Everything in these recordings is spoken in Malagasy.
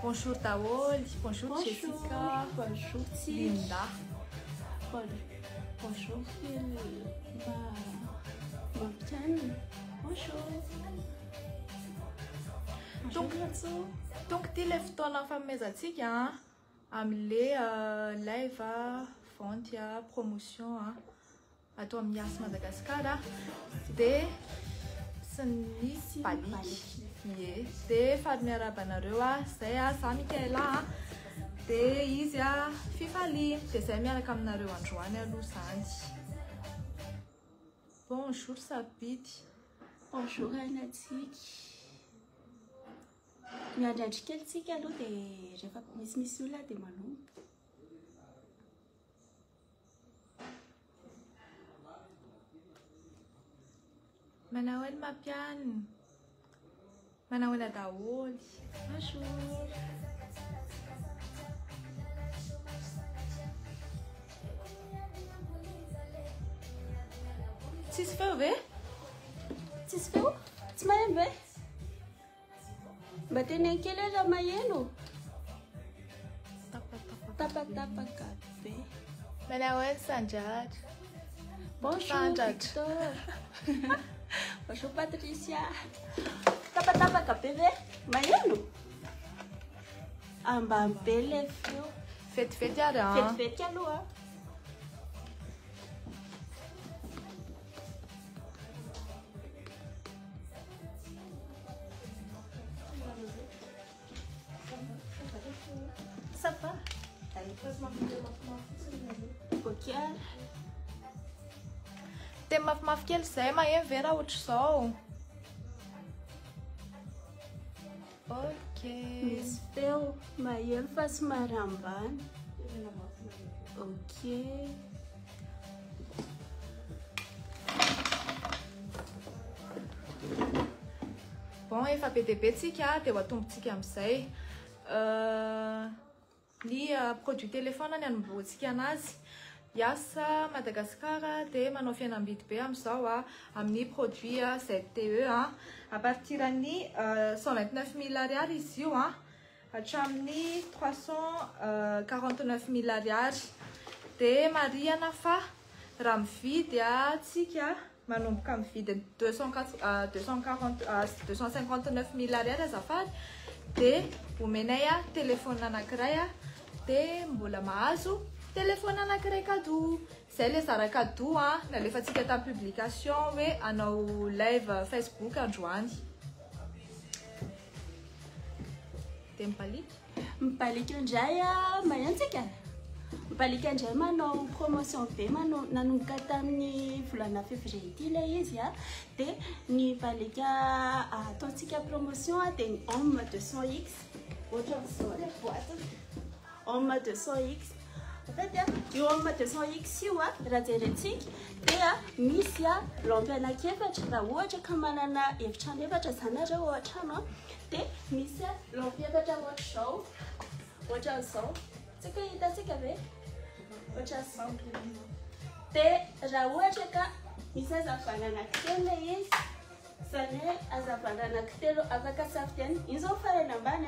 Bonjour daholo, bonjour Jessica. Bonjour Tsiky. Linda. Bonjour Phil Mampianina. Bonjour. Tonga tonga ity ilay fotoana fanomezantsika an, amin'ilay live vente promotion ato amin'ny Yas Madagascar dia sy ny baliky. Ie. Dia faly miarahaba anareo a, zay a, za Mikaela a, dia izy a Fifaliana, dia zay miaraka aminareo androany aloha zany. Bonjour Sabidy. Bonjour Anatsiky. Miandriandry kely tsika aloha dia rehefa misimisy olona dia manomboka. Manahoana Mampianina? Manahoana daholo? Bonjour. Tsisy feo ve? Tsisy feo? Tsy maheno ve? Mba teneno kely hoe raha maheno. Tapatapaka be. Manahoana Sandratra? Bonjour Sandratra. Victor. Bonjour Patricia. Tapatapaka be ve? Maheno? Ambany be le feo. Vetivety ary an. Vetivety aloha. Ça va? Ok. Teny mafimafy kely izay, maheno ve raha ohatr'izao? Ok. Misy feo maheno fa somary ambany. Ok. Bon, efa be dia be tsika dia ho atombontsika amin'izay. Ny produit téléphone ny anombohantsika anazy. Yas Madagascar dia manao fihenam-bidy be amin'izao amin'ny produit ZTE à partir ny 129 000 ariary izy io hatramin'ny 349 000 ariary. Dia marihana fa raha mividy tsika manomboka mividy 200, 240, 259 000 ariary azafady dia omenay téléphone anankiray dia mbola mahazo téléphone anankiray cadeau. Izay ilay zara cadeau nalefantsika tamin'ny publication hoe hanao live Facebook androany. Dia mibaliaka. Mibaliaka indray maheno tsika? Mibaliaka indray manao promotion be manao nanomboka tamin'ny volana février ity ilay izy dia ny baliaka ataontsika promotion dia ny Home 200X ohatran'izao ilay boîte Home 200X. En fait, io Home 200X io raha jerentsika dia misy lampe anankiefatra raha ohatra ka manana efitrano efatra izany nareo ao an-trano dia misy lampe efatra ohatr'izao ohatran'izao tsika hitantsika ve ohatran'izao dia raha ohatra ka misy hazavana anankitelo ilay izy izany hoe hazavana anankitelo afaka safidianina iny izao farany ambany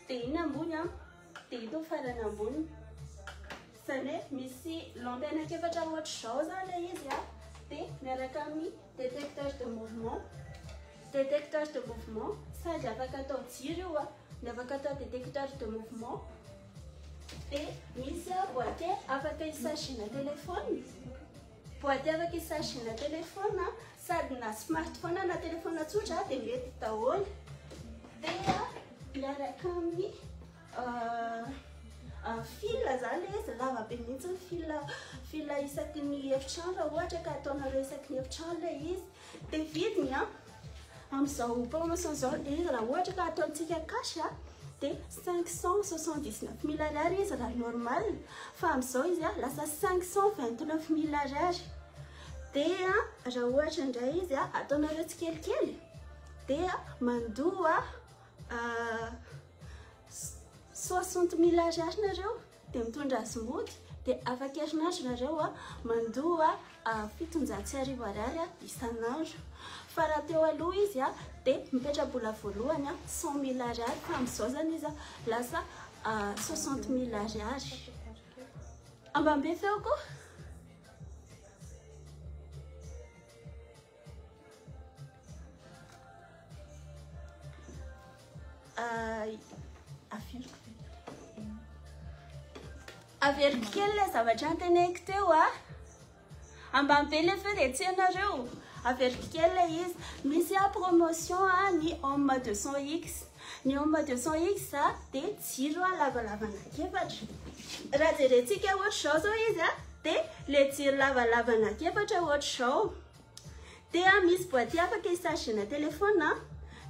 dia iny ambony dia ito farany ambony izany hoe misy lampe anankiefatra ohatr'izao izany ilay izy dia miaraka amin'ny détecteur de mouvement détecteur de mouvement sady afaka atao jiro io ny afaka atao détecteur de mouvement dia misy boîte afaka hisargena téléphone boîte afaka hisargena téléphone sady na smartphone na téléphone tsotra dia mety daholo dia miaraka amin'ny fil zany ilay izy lava be mihitsy ny fil fil isaky ny efitrano raha ohatra ka ataonareo isaky ny efitrano ilay izy dia vidiny amin'izao promotion izao ilay izy raha ohatra ka ataontsika cash dia 579 000 ariary izy raha normal fa amin'izao izy lasa 529 000 ariary dia raha ohatra indray izy ataonareo tsikelikely dia mandoa 60 000 ariary nareo dia mitondra azy mody. Dia afaka herinandro nareo a mandoa 1700 ariary isan'andro. Fa raha teo aloha izy a dia mipetra-bola voalohany a 100 000 ariary, fa amin'izao zany izy a lasa 60 000 ariary. Ambambe feo koa. Averiko averiko kely ilay zavatra anteneniko teo a. Ambany be ilay feo dia tsy hainareo. Averiko kely ilay izy. Misy a promotion a ny Home 200X. Ny Home 200X a dia jiro a lavalava anankiefatra. Raha jerentsika ohatr'izao zao izy a dia ilay jiro lavalava anankiefatra ohatr'izao. Dia misy boîtier afaka hi-chargena téléphone a,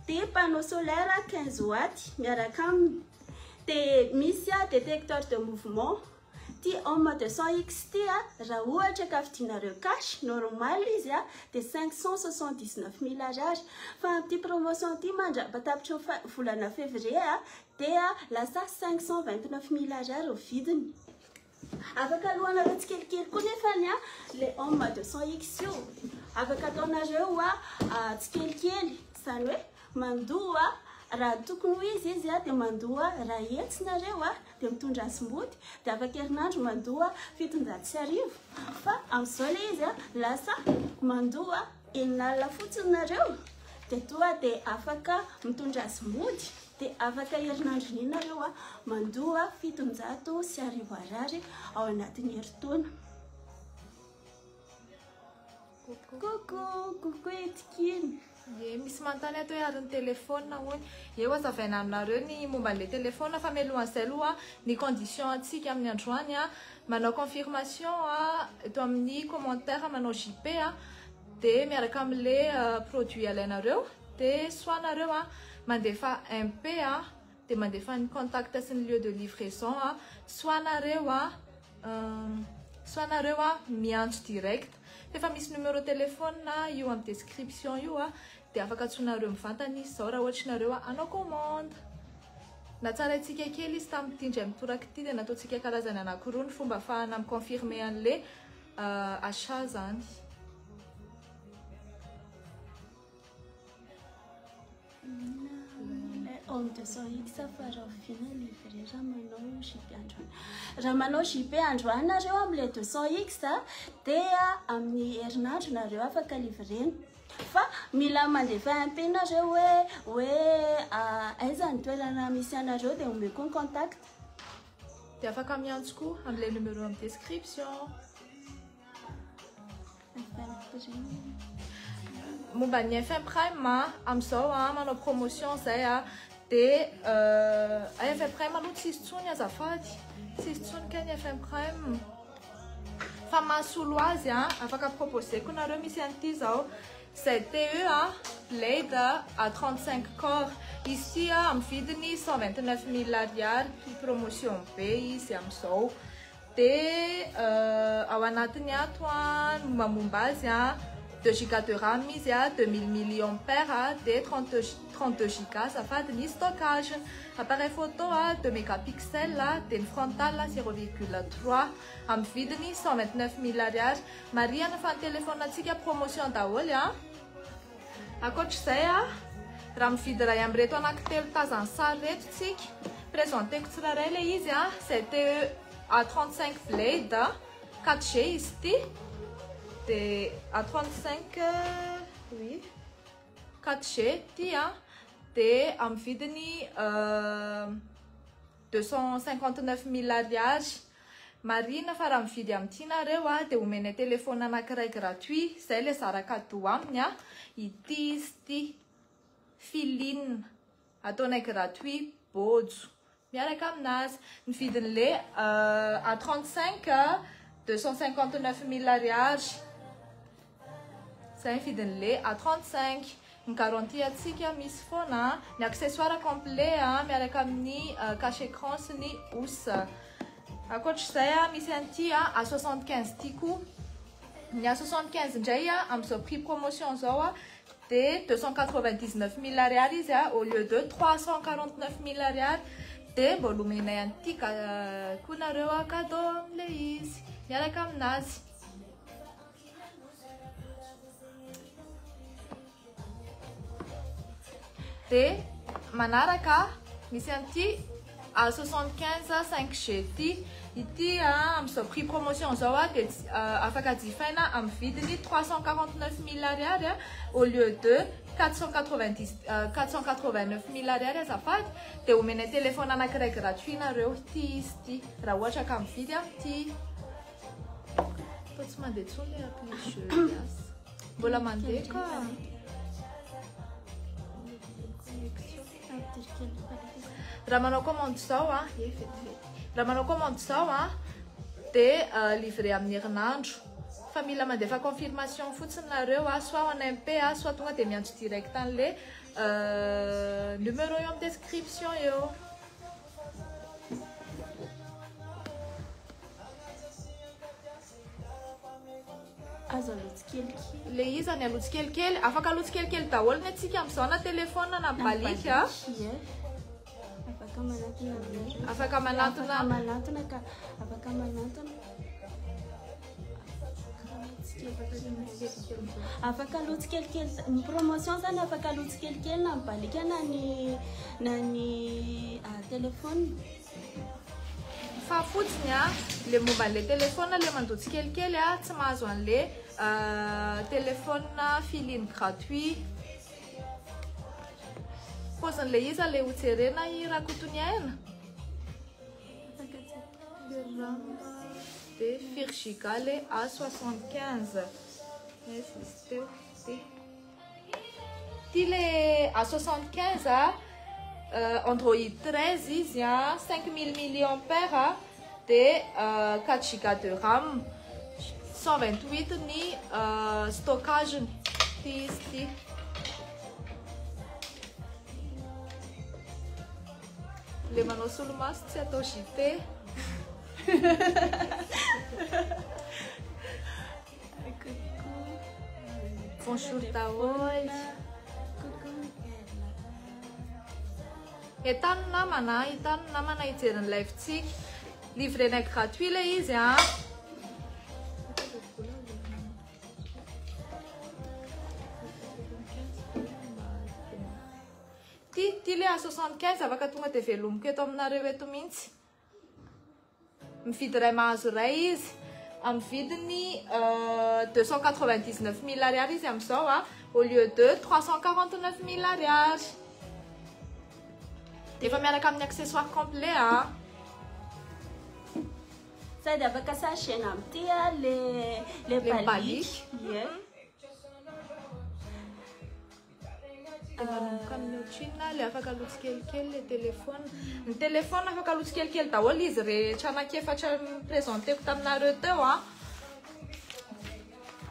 dia panneau solaire 15 watts miaraka aminy. Dia misy a détecteur de mouvement. Ty Home 200X ty a raha ohatra ka vidinareo cash normal izy a dia 579 000 ariary. Fa amin'ity promotion ity mandra-patapitry ny volana février a dia lasa 529 000 ariary ny vidiny. Afaka alohanareo tsikelikely koa nefany a le Home 200X io. Afaka ataonareo a tsikelikely, izany hoe mandoa raha tokony ho izy izy a dia mandoa raha hetsy nareo a dia mitondra azy mody, dia afaka herinandro mandoa 1700. Fa amin'izao ilay izy a lasa mandoa 60 fotsiny nareo, dia toa dia afaka mitondra azy mody, dia afaka herinandro iny nareo a mandoa 1700 ariary ao anatin'ny herintaona. Coucou, coucou Etikiny. Ye, misy manontany ato hoe ary ny telefona hono. Eo azavaina aminareo ny momba an'ilay telefona, fa mialohan'izay aloha ny condition antsika amin'ny androany a manao confirmation a eto amin'ny commentaire, manao JP a dia miaraka amin'ilay produit alainareo, dia soit nareo a mandefa MP a dia mandefa ny contact sy ny lieu de livraison a, soit nareo a soit nareo a miantso direct. Efa misy numéro téléphone io amin'ny description io a dia afaka antsoinareo mivantana izy zao raha ohatra nareo a hanao commande. Natsaraintsika kely izy tamin'ity indray mitoraka ity, dia nataontsika karazany anankiroa ny fomba ahafahana mi-confirmer an'ilay achat zany. Home 200X fa rahoviana livré raha manao JP androany? Raha manao JP androany nareo amin'ilay 200X dia amin'ny herinandro nareo afaka livrena. Fa mila mandefa MP nareo hoe aiza ny toerana misy anareo dia omeko ny contact. Dia afaka miantso koa amin'ilay numéro amin'ny description. Momba ny FM Prime amin'izao a manao promotion zay a dia FM Prime aloha tsisy tsony azafady, tsisy tsony kay ny FM Prime, fa mahasolo azy a afaka proposeko nareo. Misy an'ity zao ZTE a Blade A35 Core izy ity a amin'ny vidiny 129 000 ariary, prix promotion be izy amin'izao. Dia ao anatiny ato a ny mombamomba azy a 2 giga de RAM izy a, 2000 milliampères a, dia 32 giga azafady ny stockage. Appareil photo a 2 mégapixels a, dia ny frontal 0,3 amin'ny vidiny 129 000 ariary. Marihana fa ny téléphone antsika promotion daholo a. Ankoatr'izay a raha mividy iray amin'ireto anankitelo tazan'ny sary reto tsika, présenteko tsirairay ilay izy a. ZTE A35 Blade 4G izy ity, dia A35 oui 4G ity a, dia amin'ny vidiny 259 000 ariary. Marihina fa raha mividy amin'ity nareo a dia omenay téléphone anankiray gratuit, izay ilay zara cadeau aminy a. Ity izy ity filine ataonay gratuit bojo miaraka aminazy. Ny vidin'le A35 259 000 ariary zay ny vidin'le A35. Ny garantie antsika misy foana, ny accessoire complet a miaraka amin'ny cache écran sy ny housse. Ankoatr'izay a misy an'ity a A75 ty koa. Ny A75 indray a amin'izao prix promotion zao a dia 299 000 ariary izy a au lieu de 349 000 ariary. Dia mbola omenay an'ity koa nareo a cadeau amin'ilay izy miaraka aminazy. Dia manaraka misy an'ity A75 5G ity. Ity amin'izao prix promotion izao dia afaka jifaina amin'ny vidiny 349 000 ariary au lieu de 490 489 000 ariary azafady. Dia omenay téléphone anankiray gratuit nareo. Ity izy ity raha ohatra ka mividy amin'ity. Toa tsy mandeha intsony ilay appli jeu Yas. Mbola mandeha ka. Raha manao commande izao a, e vetivety. Raha manao commande izao a, dia livré amin'ny herinandro. Fa mila mandefa confirmation fotsiny nareo a, soit en MP a, soit tonga dia miantso direct an'le numéro eo amin'ny description eo. Azo aloha tsikelikely. Le izy any aloha tsikelikely, afaka aloha tsikelikely daholo ny antsika amin'izao na téléphone na balika. Afaka manantona aminareo. Afaka manantona. Afaka manantona ka afaka manantona. Afaka aloha tsikelikely, ny promotion zany afaka aloha tsikelikely na ny balika na ny na ny téléphone. Fa fotsiny a, le momba an'le téléphone le mandoa tsikelikely a, tsy mahazo an'le téléphone filine gratuit. Paozin'le iza le hojerena i Rakotoniaina. RAM de firy giga le A75. Aiza izy teo? Ty. Ty le A75 a, Android 13 izy a, 5000 milliampères a, de 4 giga de RAM, 128 ny stockage-ny. Ty izy ty. Le manao solomaso tsy atao JT. Bonjour daholo. Coucou Michaela. Entano namana, entano namana hijery ny live-tsika. Livrenay gratuit le izy a. Ty, ty le A75 afaka tonga dia velomiko eto aminareo eto mihitsy. Mividy iray mahazo iray izy. Amin'ny vidiny 299 000 ariary izy amin'izao a, au lieu de 349 000 ariary. Efa miaraka amin'ny accessoire complet a. Sady afaka sachena amin'ity a le le Le balika. balika. Ie. Dia manomboka amin'ny ohatrinona le afaka aloha tsikelikely le téléphone. Ny téléphone afaka aloha tsikelikely daholo izy rehetra anankiefatra présenteko taminareo teo a.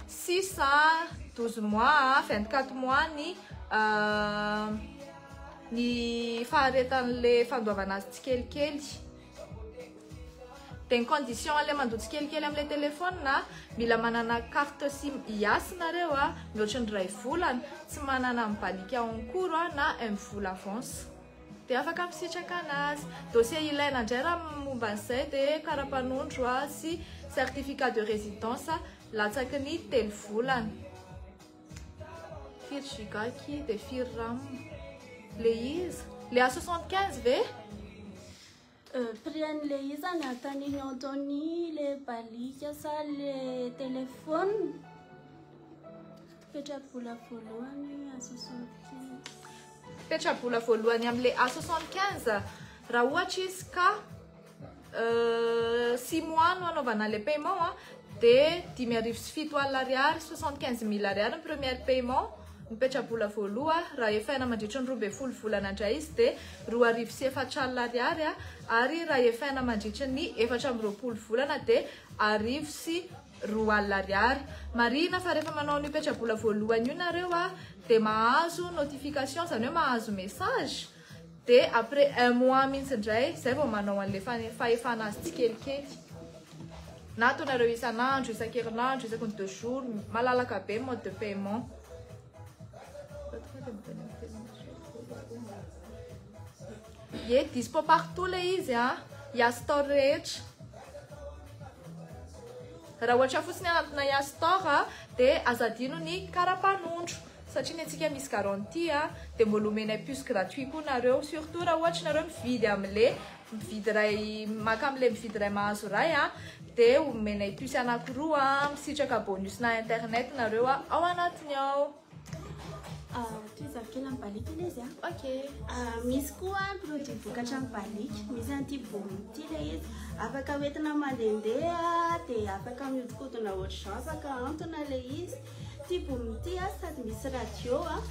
6 à 12 mois à 24 mois ny ny faharetan'le fandoavana azy tsikelikely. Dia ny condition an'le mandoa tsikelikely amin'ilay téléphone a, mila manana carte SIM Yas nareo a, mihoatra ny iray volana, tsy manana mibalika en cours a, na MVola avance. Dia afaka misitraka anazy. Dossier ilaina indray raha momba an'izay dia karapanondro a sy certificat de résidence latsaky ny 3 volana. Firy giga ki dia firy RAM. Le izy, le A75 ve? Prix an'le izy any antaniny Anthony le balika sa le téléphone? Petrabola voalohany A75. Petrabola voalohany amin'le A75 raha ohatra izy ka 6 mois no anaovana le paiement a, dia 7500 ariary, 75 000 ariary ny premier paiement. Ny petrabola voaloha raha efaina mandritra ny 12 volana indray izy dia 2400 ariary a, ary raha efaina mandritra ny 24 volana dia 1200 ariary. Marihina fa rehefa manao ny petrabola voalohany io nareo a, dia mahazo notification, izany hoe mahazo message. Dia après un mois mihitsy indray izay vao manao an'le fahefana azy tsikelikely. Na ataonareo isan'andro, isan-kerinandro, isaky ny 2 jours, malalaka be mode de paiement. Ye, dispo partout le izy a, Yas Store rehetra. Raha ohatra fotsiny anatina Yas Store a, dia aza adino ny karapanondro satria ny antsika misy garantie a, dia mbola omenay puce gratuit koa nareo, surtout raha ohatra nareo mividy amin'le mividy iray maka amin'le mividy iray mahazo iray a, dia omenay puce anankiroa a, misitraka bonus na internet nareo a ao anatiny ao. Tohizako kely amin'ny balika ilay izy a. Ok. Misy koa produit vokatra amin'ny balika, misy an'ity baume ity ilay izy, afaka hoentina mandehandeha dia afaka mihodinkodina ohatr'izao, afaka ahantona ilay izy. Ity baume ity a, sady misy radio a,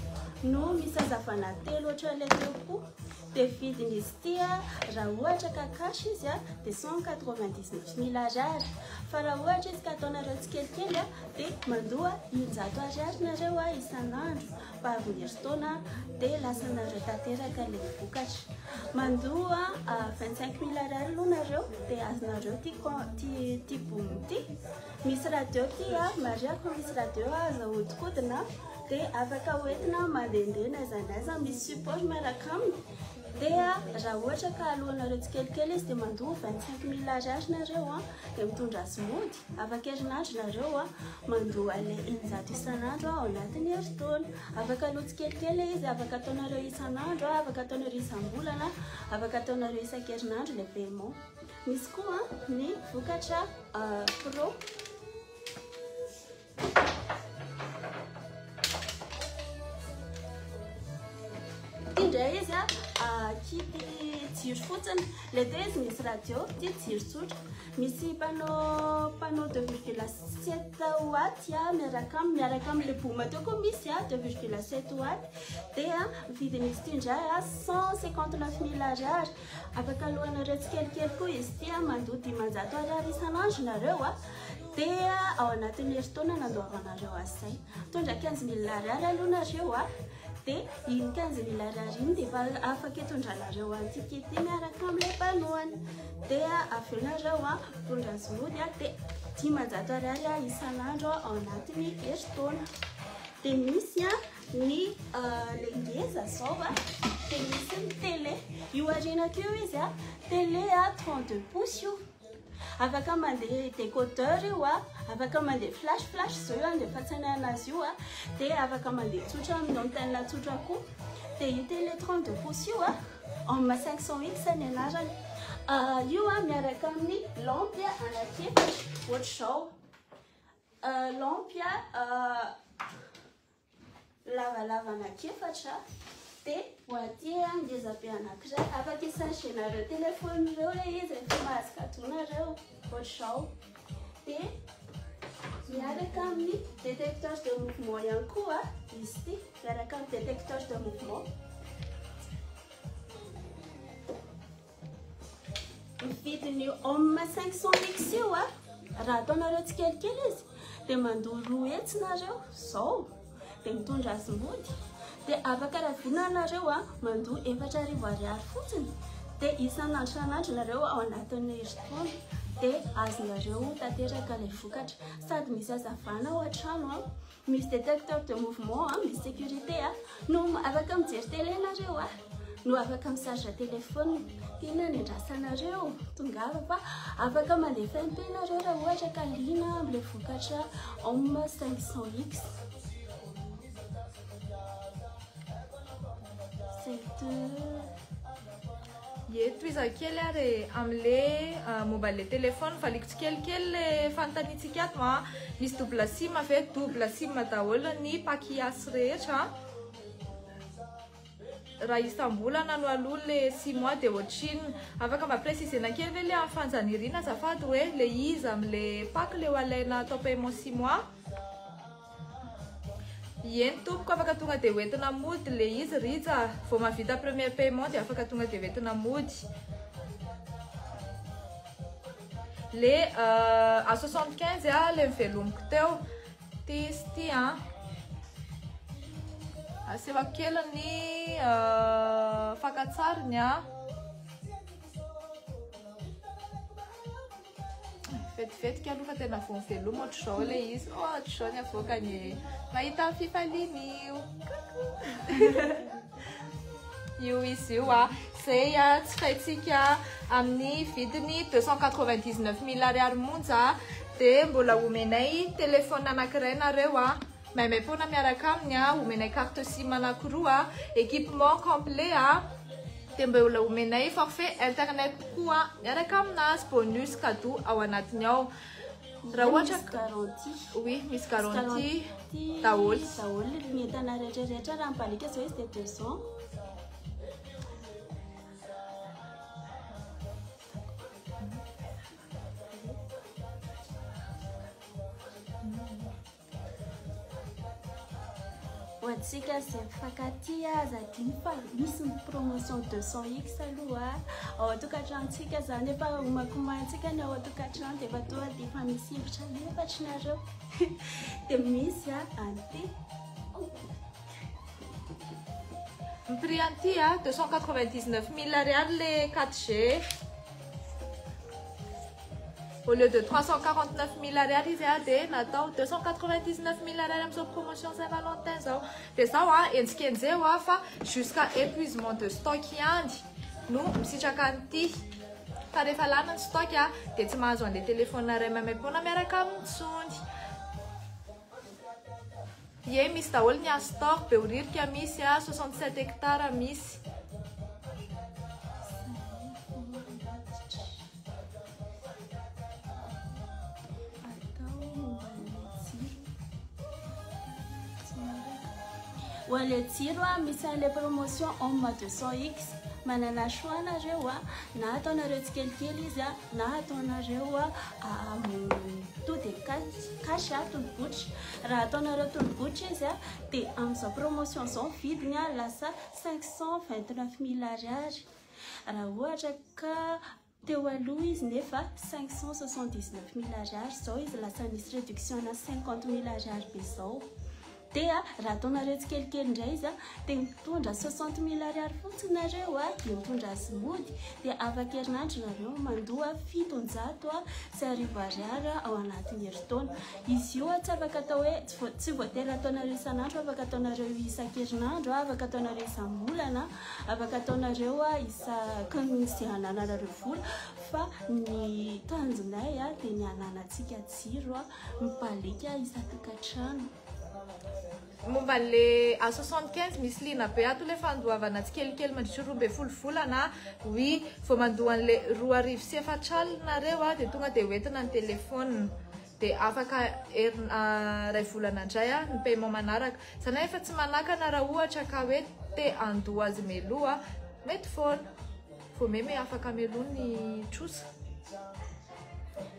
no misy hazavana telo ohatran'ilay teo koa. Dia vidin'izy ity a, raha ohatra ka cash izy a, dia 199 000 ariary. Fa raha ohatra izy ka ataonareo tsikelikely a, dia mandoa 600 ariary nareo a isan'andro mba avy ny herintaona dia lasanareo tanteraka ilay vokatra. Mandoa 25 000 ariary aloha nareo dia azonareo ity ity boom ity. Misy radio ity a, marihako fa misy radio azo ahodikodina dia afaka hoentina mandehandeha n'aiza n'aiza, misy support miaraka aminy. Dia raha ohatra ka alohanareo tsikelikely izy dia mandoa 25 000 ariary nareo a, dia mitondra azy mody. Afaka herinandro nareo a, mandoa ilay 600 isan'andro ao anatin'ny herintaona. Afaka aloha tsikelikely ilay izy, afaka ataonareo isan'andro, afaka ataonareo isam-bolana, afaka ataonareo isan-kerinandro ilay paiement. Misy koa ny vokatra pro. Ity indray izy a, kity jiro fotsiny. Ilay teo izy misy radio, ity jiro tsotra. Misy panneau, panneau 2,7 watts a, miaraka aminy, miaraka amin'ilay boom teo koa misy a, 2,7 watts. Dia ny vidin'izy ity indray a, 159 000 ariary. Afaka alohanareo tsikelikely koa izy ity a, mandoa 500 ariary isan'andro nareo a. Dia ao anatin'ny herintaona nandoavanareo azy izay. Mitondra 15 000 ariary aloha nareo a. Dia iny 15 000 ariary iny dia efa afaka hitondranareo an'ity kit ity miaraka amin'ilay mpanohana. Dia avy eo nareo a, mitondra azy mody a, dia 500 ariary a isan'andro ao anatin'ny herintaona. Dia misy a ny le ngeza zao a, dia misy ny télé. Io aorianako io izy a, télé a 32 pouces io. Afaka mandeha décodeur io a, afaka mandeha flash, flash zao io andefatsana anazy io a, dia afaka mandeha tsotra amin'ny antenne tsotra koa. Dia io télé 32 pouces io a, Home 500X ny anarany. Io a miaraka amin'ny lampe anankiefatra ohatr'izao. Lampe lavalava anankiefatra dia boîtier ngeza be anankiray. Afaka hi-charger-nareo téléphone ireo ilay izy rehefa mahazo cadeau nareo ohatr'izao. Dia miaraka amin'ny détecteur de mouvement ihany koa izy ity, miaraka amin'ny détecteur de mouvement. Ny vidin'io Home 500X io a, raha ataonareo tsikelikely izy dia mandoa 2 hetsy nareo zao, dia mitondra azy mody. Dia afaka ravina nareo a, mandoa 4000 ariary fotsiny, dia isan'andro isan'andro nareo ao anatin'ny herintaona dia azonareo tanteraka ilay vokatra. Sady misy hazavana ao an-trano a, misy détecteur de mouvement a, misy sécurité a, no afaka mijery télé nareo a, no afaka mi-charge téléphone. Inona ny andrasanareo? Tongava fa afaka mandefa MP nareo raha ohatra ka liana amin'ilay vokatra Home 500X. Ye, tohizako kely ary amin'ilay momba ilay téléphone, valiko tsikelikely ilay fanontaniantsika ato a. Misy double sim ve? Double sim daholo ny pack Yas rehetra. Raha isam-bolana no aloha le 6 mois dia ohatrinona? Afaka mba préciser-na kely ve le amin'ny fanjanirina azafady hoe le izy amin'le pack le ho alaina atao paiement 6 mois? Eny tompoko, afaka tonga dia hoentina mody le izy Rija. Vao mahavita premier paiement dia afaka tonga dia hoentina mody. Le A 75 a, le mivelomiko teo. Ty sy ty a. Asehoko kely ny fakantsariny a. Vetivetiky aloha fa tena vao miveloma ohatr'izao ilay izy. Ohatr'izao ny avoakany e. Mahita ny fifaliana io. Coucou. Io izy io a. 4G a tsy faitsika amin'ny vidiny 299 000 ariary monja. Dia mbola omenay telefona anankiray nareo a maimaim-poana miaraka aminy a, omenay carte SIM anankiroa a, équipement complet a, dia mbola omenay forfait internet koa miaraka aminazy, bonus cadeau ao anatiny ao. Raha ohatra Misy garantie. Oui, misy garantie Garantie daholo. Daholo ny entana rehetrarehetra raha mibaliaka zao izy dia 2 ans. Ho antsika izay mifankatia, aza adino fa misy ny promotion 200x aloha ao an-tokantranontsika zany, efa omakomantsika ny ao an-tokantrano dia efa tonga dia efa misy hevitra efatry nareo dia misy a an'ity. Ny prix an'ity a 299 000 ariary le 4G au lieu de 349 000 ariary izy a, dia natao 299 000 ariary amin'izao promotion Saint-Valentin zao. Dia zao a enjikenjeo a fa jusqu'à épuisement de stock ihany no misitraka an'ity, fa rehefa lany ny stock a dia tsy mahazo an'ilay telefona iray maimaim-poana miaraka aminy intsony. Ie, misy daholo ny Astor, Behoririka misy a, 67 hectares misy. Atao momba ny jiro tsy miaraka. Ho an'ilay jiro a, misy an'ilay promotion homme 200x, manana choix nareo a, na ataonareo tsikelikely izy a, na ataonareo a to de cash a, tolobotra. Raha ataonareo tolobotra izy a, dia amin'izao promotion zao ny vidiny a lasa 529 000 ariary. Raha ohatra ka teo aloha izy nefa 579 000 ariary, zao izy lasa nisy réduction na 50 000 ariary be zao. Dia raha ataonareo tsikelikely indray izy a, dia mitondra 60 000 ariary fotsiny nareo a, dia mitondra azy mody, dia afaka herinandro nareo mandoa 1700 ariary ao anatin'ny herintaona. Izy io a tsy afaka atao hoe tsy voatery ataonareo isan'andro, afaka ataonareo isan-kerinandro, afaka ataonareo isam-bolana, afaka ataonareo a isaky ny izay anananareo vola, fa ny tanjonay a dia ny ananantsika jiro a mibaliaka isan-tokantrano. Momba le A75 misy liana be ato le fandoavana tsikelikely mandritra 12 volana. Oui, vao mandoa an'le 420 nareo a dia tonga dia hoentina ny telefona, dia afaka 1 volana indray a ny paiement manaraka. Zany hoe efa tsy manakana raha ohatra ka hoe te andoa azy meloha, mety foana vao meme afaka meloha ny trosa.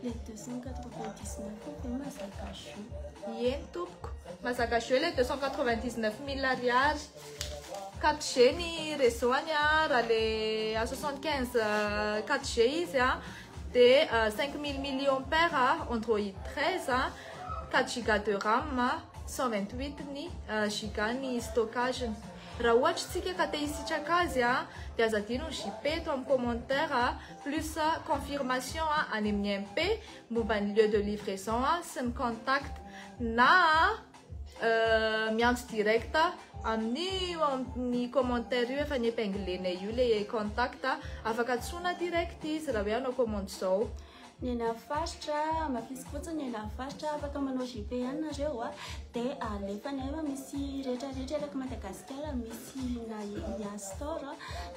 Le 299 ve mazaka jeu? Eny tompoko, mazaka jeu le 299 000 ariary. 4G ny réseau any a, raha le A75 4G izy a, dia 5000 milliampères a, Android 13 a, 4 giga de RAM a, 128 ny giga ny stockage. Raha ohatra tsika ka te hisitraka azy a, dia aza adino ny JP eto amin'ny commentaire a, plus confirmation a any amin'ny MP momba ny lieu de livraison a sy ny contact, na miantso direct amin'ny amin'ny commentaire io efa ny-épinglenay io le contact, afaka antsoina direct izy raha hoe hanao commande zao. Ny eny amin'ny faritra, mafisy fotsiny ny eny amin'ny faritra, afaka manao JP ihany nareo a, dia alefany fa misy rehetrarehetra eraky Madagasikara, misy na ny Astor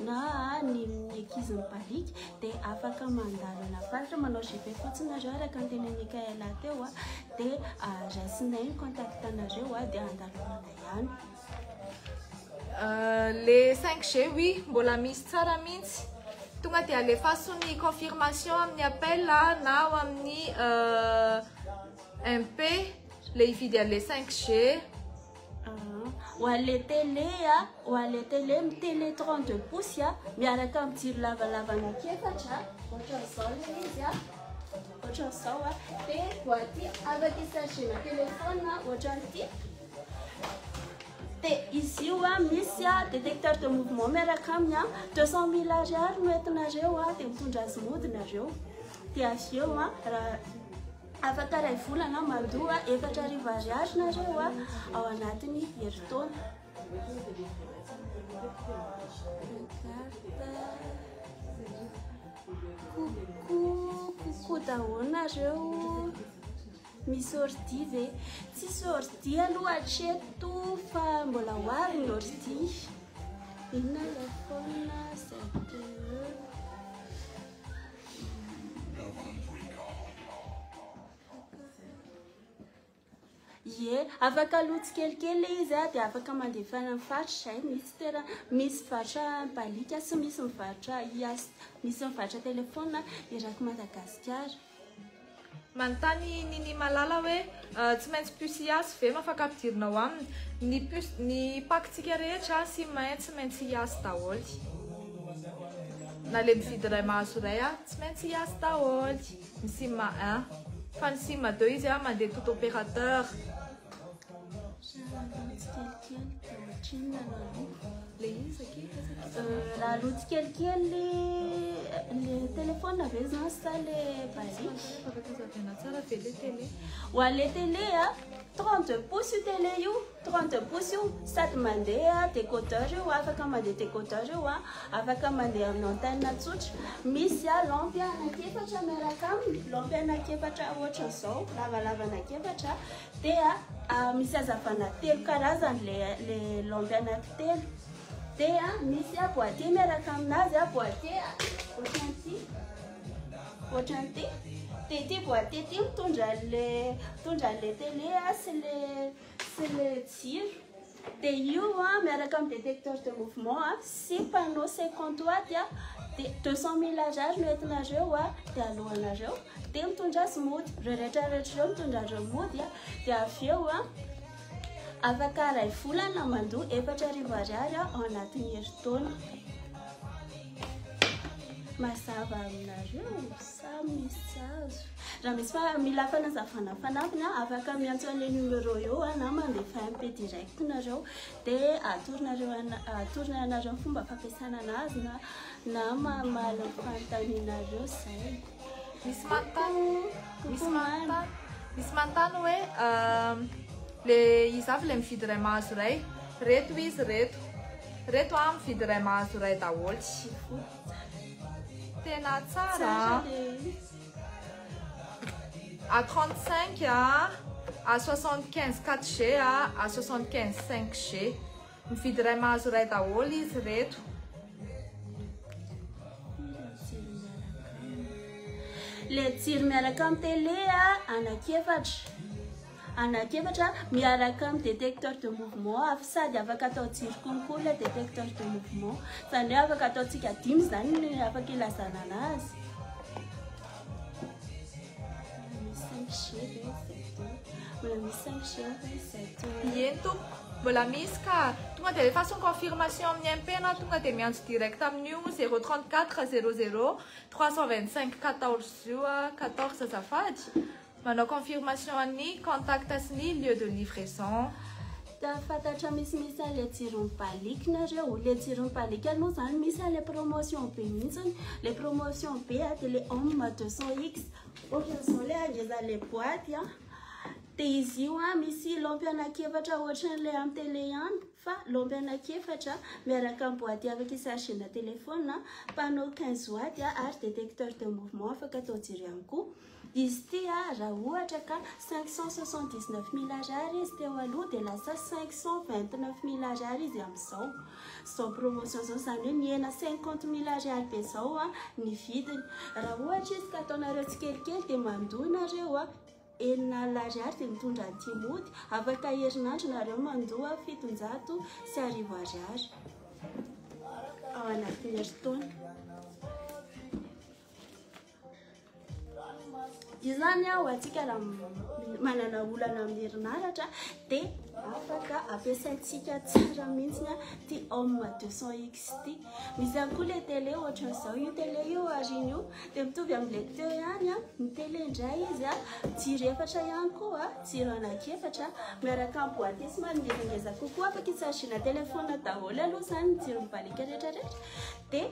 na ny ankizy mibaliaka, dia afaka mandalo eny amin'ny faritra manao JP fotsiny nareo araka ny tenin'i Mikaela teo a, dia raisinay ny contact anareo a, dia andalovana ihany. Le 5G, oui, mbola misy tsara mihitsy. Tonga dia alefaso ny confirmation amin'ny appel na ao amin'ny MP le hividy an'le 5G. Ho an'le télé a, ho an'le télé, télé 32 pouces a, miaraka amin'ny jiro lavalava anankiefatra, ohatran'izao le izy a, ohatran'izao a, dia boîte afaka chargena téléphone ohatran'ity. Dia izy io a misy a détecteur de mouvement miaraka aminy a, 200 000 ariary no entinareo a, dia mitondra azy mody nareo. Dia avy eo a, raha afaka 1 volana mandoa 4000 ariary nareo a ao anatin'ny herintaona. Regarde. Coucou, coucou daholo nareo. Misy ordi ve? Tsisy ordi aloha hatreto fa mbola ho avy ny ordi. Inona ilay phone ZTE? Ie, afaka aloha tsikelikely ilay izy dia afaka mandefa any amin'ny faritra izay. Misy toerana, misy mivarotra balika sy misy mivarotra IAS, misy mivarotra téléphone eraky Madagasikara. Manontany Nini Malala hoe tsy maintsy puce IAS ve no afaka ampidirina ao aminy? Ny puce, ny pack-tsika rehetra sy main tsy maintsy IAS daholo. Na le mividy iray mahazo iray tsy maintsy IAS daholo. Ny sim 1. Fa ny sim 2 izy mandeha tout opérateur. Raha aloha tsikelikely dia ohatrinona no aloha? Le izy akia, aiza akia? Raha aloha tsikelikely le téléphone ve zany sa le basique? Afaka tazavaina tsara ve le télé? Ho an'le télé a, 32 pouces io télé io, 32 pouces io, sady mandeha décodeur io, afaka mandeha décodeur io a, afaka mandeha amin'ny antenne tsotra. Misy a lampe anankiefatra miaraka aminy, lampe anankiefatra ohatran'izao, lavalava anankiefatra, dia misy hazavana telo karazany le lampe anankitelo. Dia misy a boîtier miaraka aminazy a, boîtier ohatran'ity, ohatran'ity. Dia ity boîtier ity mitondra le, mitondra le télé a sy le, sy le jiro. Dia io a miaraka amin'ny détecteur de mouvement a sy panneau 50 watts a, dia 200 000 ariary no entinareo a, dia alohanareo, dia mitondra azy mody. Ireo rehetra rehetra ireo mitondra ireo mody a, dia avy eo a afaka iray volana mandoa 4000 ariary a ao anatin'ny herintaona. Mazava aminareo sa misy tsy azo? Raha misy mila fanazavana fanampiny a, afaka miantso an'ilay numéro eo a, na mandefa MP direct nareo, dia atoronareo atorona anareo ny fomba fampiasana anazy na mamaly ny fanontanianareo izay. Misy manontany, misy Coucou, manontany, misy manontany hoe le izy avy le mividy iray mahazo iray. Reto izy reto. Reto a mividy iray mahazo iray daholo. Tena tsara. Tsara le izy. A35 a, A75 4G a, A75 5G. Mividy iray mahazo iray daholo izy reto. Le jiro miaraka amin'ny télé a, anankiefatra. Anankiefatra miaraka amin'ny détecteur de mouvement, sady afaka atao jiro konkoa le détecteur de mouvement. Izany hoe afaka ataontsika dimy izany ny afaka ilazana anazy. Misy 5G ve ZTE? Mbola misy 5G ve ZTE? Eny tompoko, mbola misy ka. Tonga dia rehefa son confirmation amin'ny MP na tonga dia miantso direct amin'io 034 00 325 14 io a, 14 azafady. Manao confirmation an'ny contact sy ny lieu de livraison. Ta fantatra misimisy an'ilay jiro mibaliky nareo. Le jiro mibaliky aloha zany misy an'ilay promotion be mihitsiny. Le promotion be a dia le homme 200X. Ohatran'izao le angezan'ilay boîte a. Dia izy io a misy lampe anankiefatra ohatran'ilay amin'ny télé ihany, fa lampe anankiefatra miaraka amin'ny boîte afaka isargena téléphone, panneau 15 watts a, ary détecteur de mouvement afaka atao jiro ihany koa. Izy ity a raha ohatra ka 579 000 ariary izy teo aloha, dia lasa 529 000 ariary izy amin'izao. Zao promotion zao, izany hoe mihena 50 000 ariary be zao a ny vidiny. Raha ohatra izy ka ataonareo tsikelikely dia mandoa nareo a 60 000 ariary dia mitondra an'ity mody. Afaka herinandro nareo mandoa 1700 ariary ao anatin'ny herintaona. Io zany a ho antsika raha manana olana amin'ny herinaratra dia afaka ampiasaintsika tsara mihitsy a ty homme 200X ty. Misy ihany koa le télé ohatran'izao io télé io ariny io dia mitovy amin'ilay teo ihany a. Ny télé indray izy a jiro efatra ihany koa a, jiro anankiefatra miaraka amin'ny boîtier somary ngezangeza kokoa, afaka isargena téléphone daholo aloha izany ny jiro mibaliaka rehetrarehetra. Dia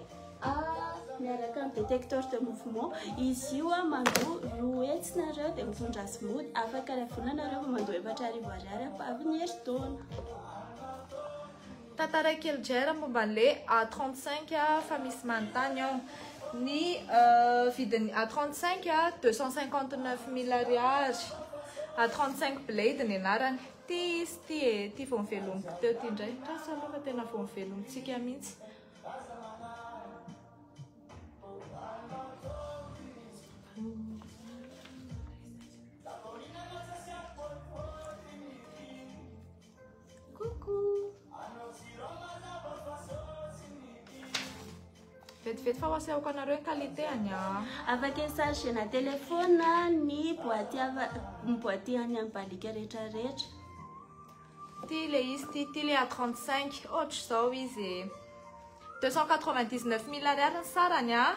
miaraka amin'ny détecteur de mouvement izy io a mandoa 200 nareo dia mitondra azy mody. Afaka iray volana nareo vao mandoa 4000 ariary ampavy ny herintaona. Tantara kely indray raha momba an'le A35 fa misy manontany ao. Ny vidin'ny A35 259 000 ariary. A35 Blade ny anarany. Ty izy ty e, ty vao nivelomiko teo ty indray. Trasa aloha fa tena vao nivelomintsika mihitsy. Coucou. Vetivety fa ho asehoko anareo ny qualité any a. Afaka chargena téléphone ny boîte ny boîte any amin'ny balika rehetrarehetra. Ty le izy ty, ty le A35, ohatr'izao izy e. 299 000 ariary ny sarany a.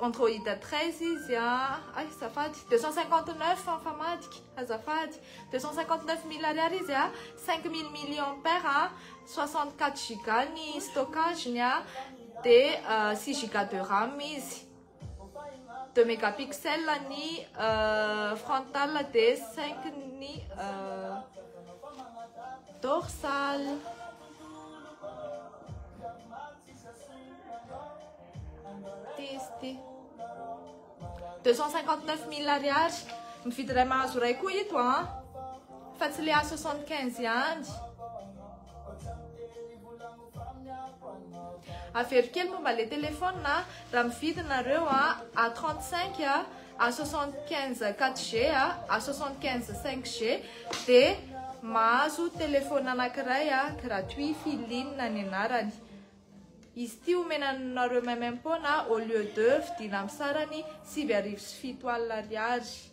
Android 13 izy a. Ay, azafady. 259 mifamadika, azafady. 259 000 ariary izy a. 5000 milliampères a. 64 giga ny stockage-ny a. De 6 giga de RAM izy. 2 mégapixels ny frontal de 5 ny dorsal. Ty izy ty. 259 000 ariary. Mividy iray mahazo iray koa ito a. Fa tsy le A75 ihany. Avero kely momba le téléphone raha mividy nareo a A35 a A75 4G a A75 5G de mahazo téléphone anankiray a gratuit filine ny anarany. Izy ty omenanareo maimaim-poana au lieu de vidina amin'ny sarany 9700 ariary.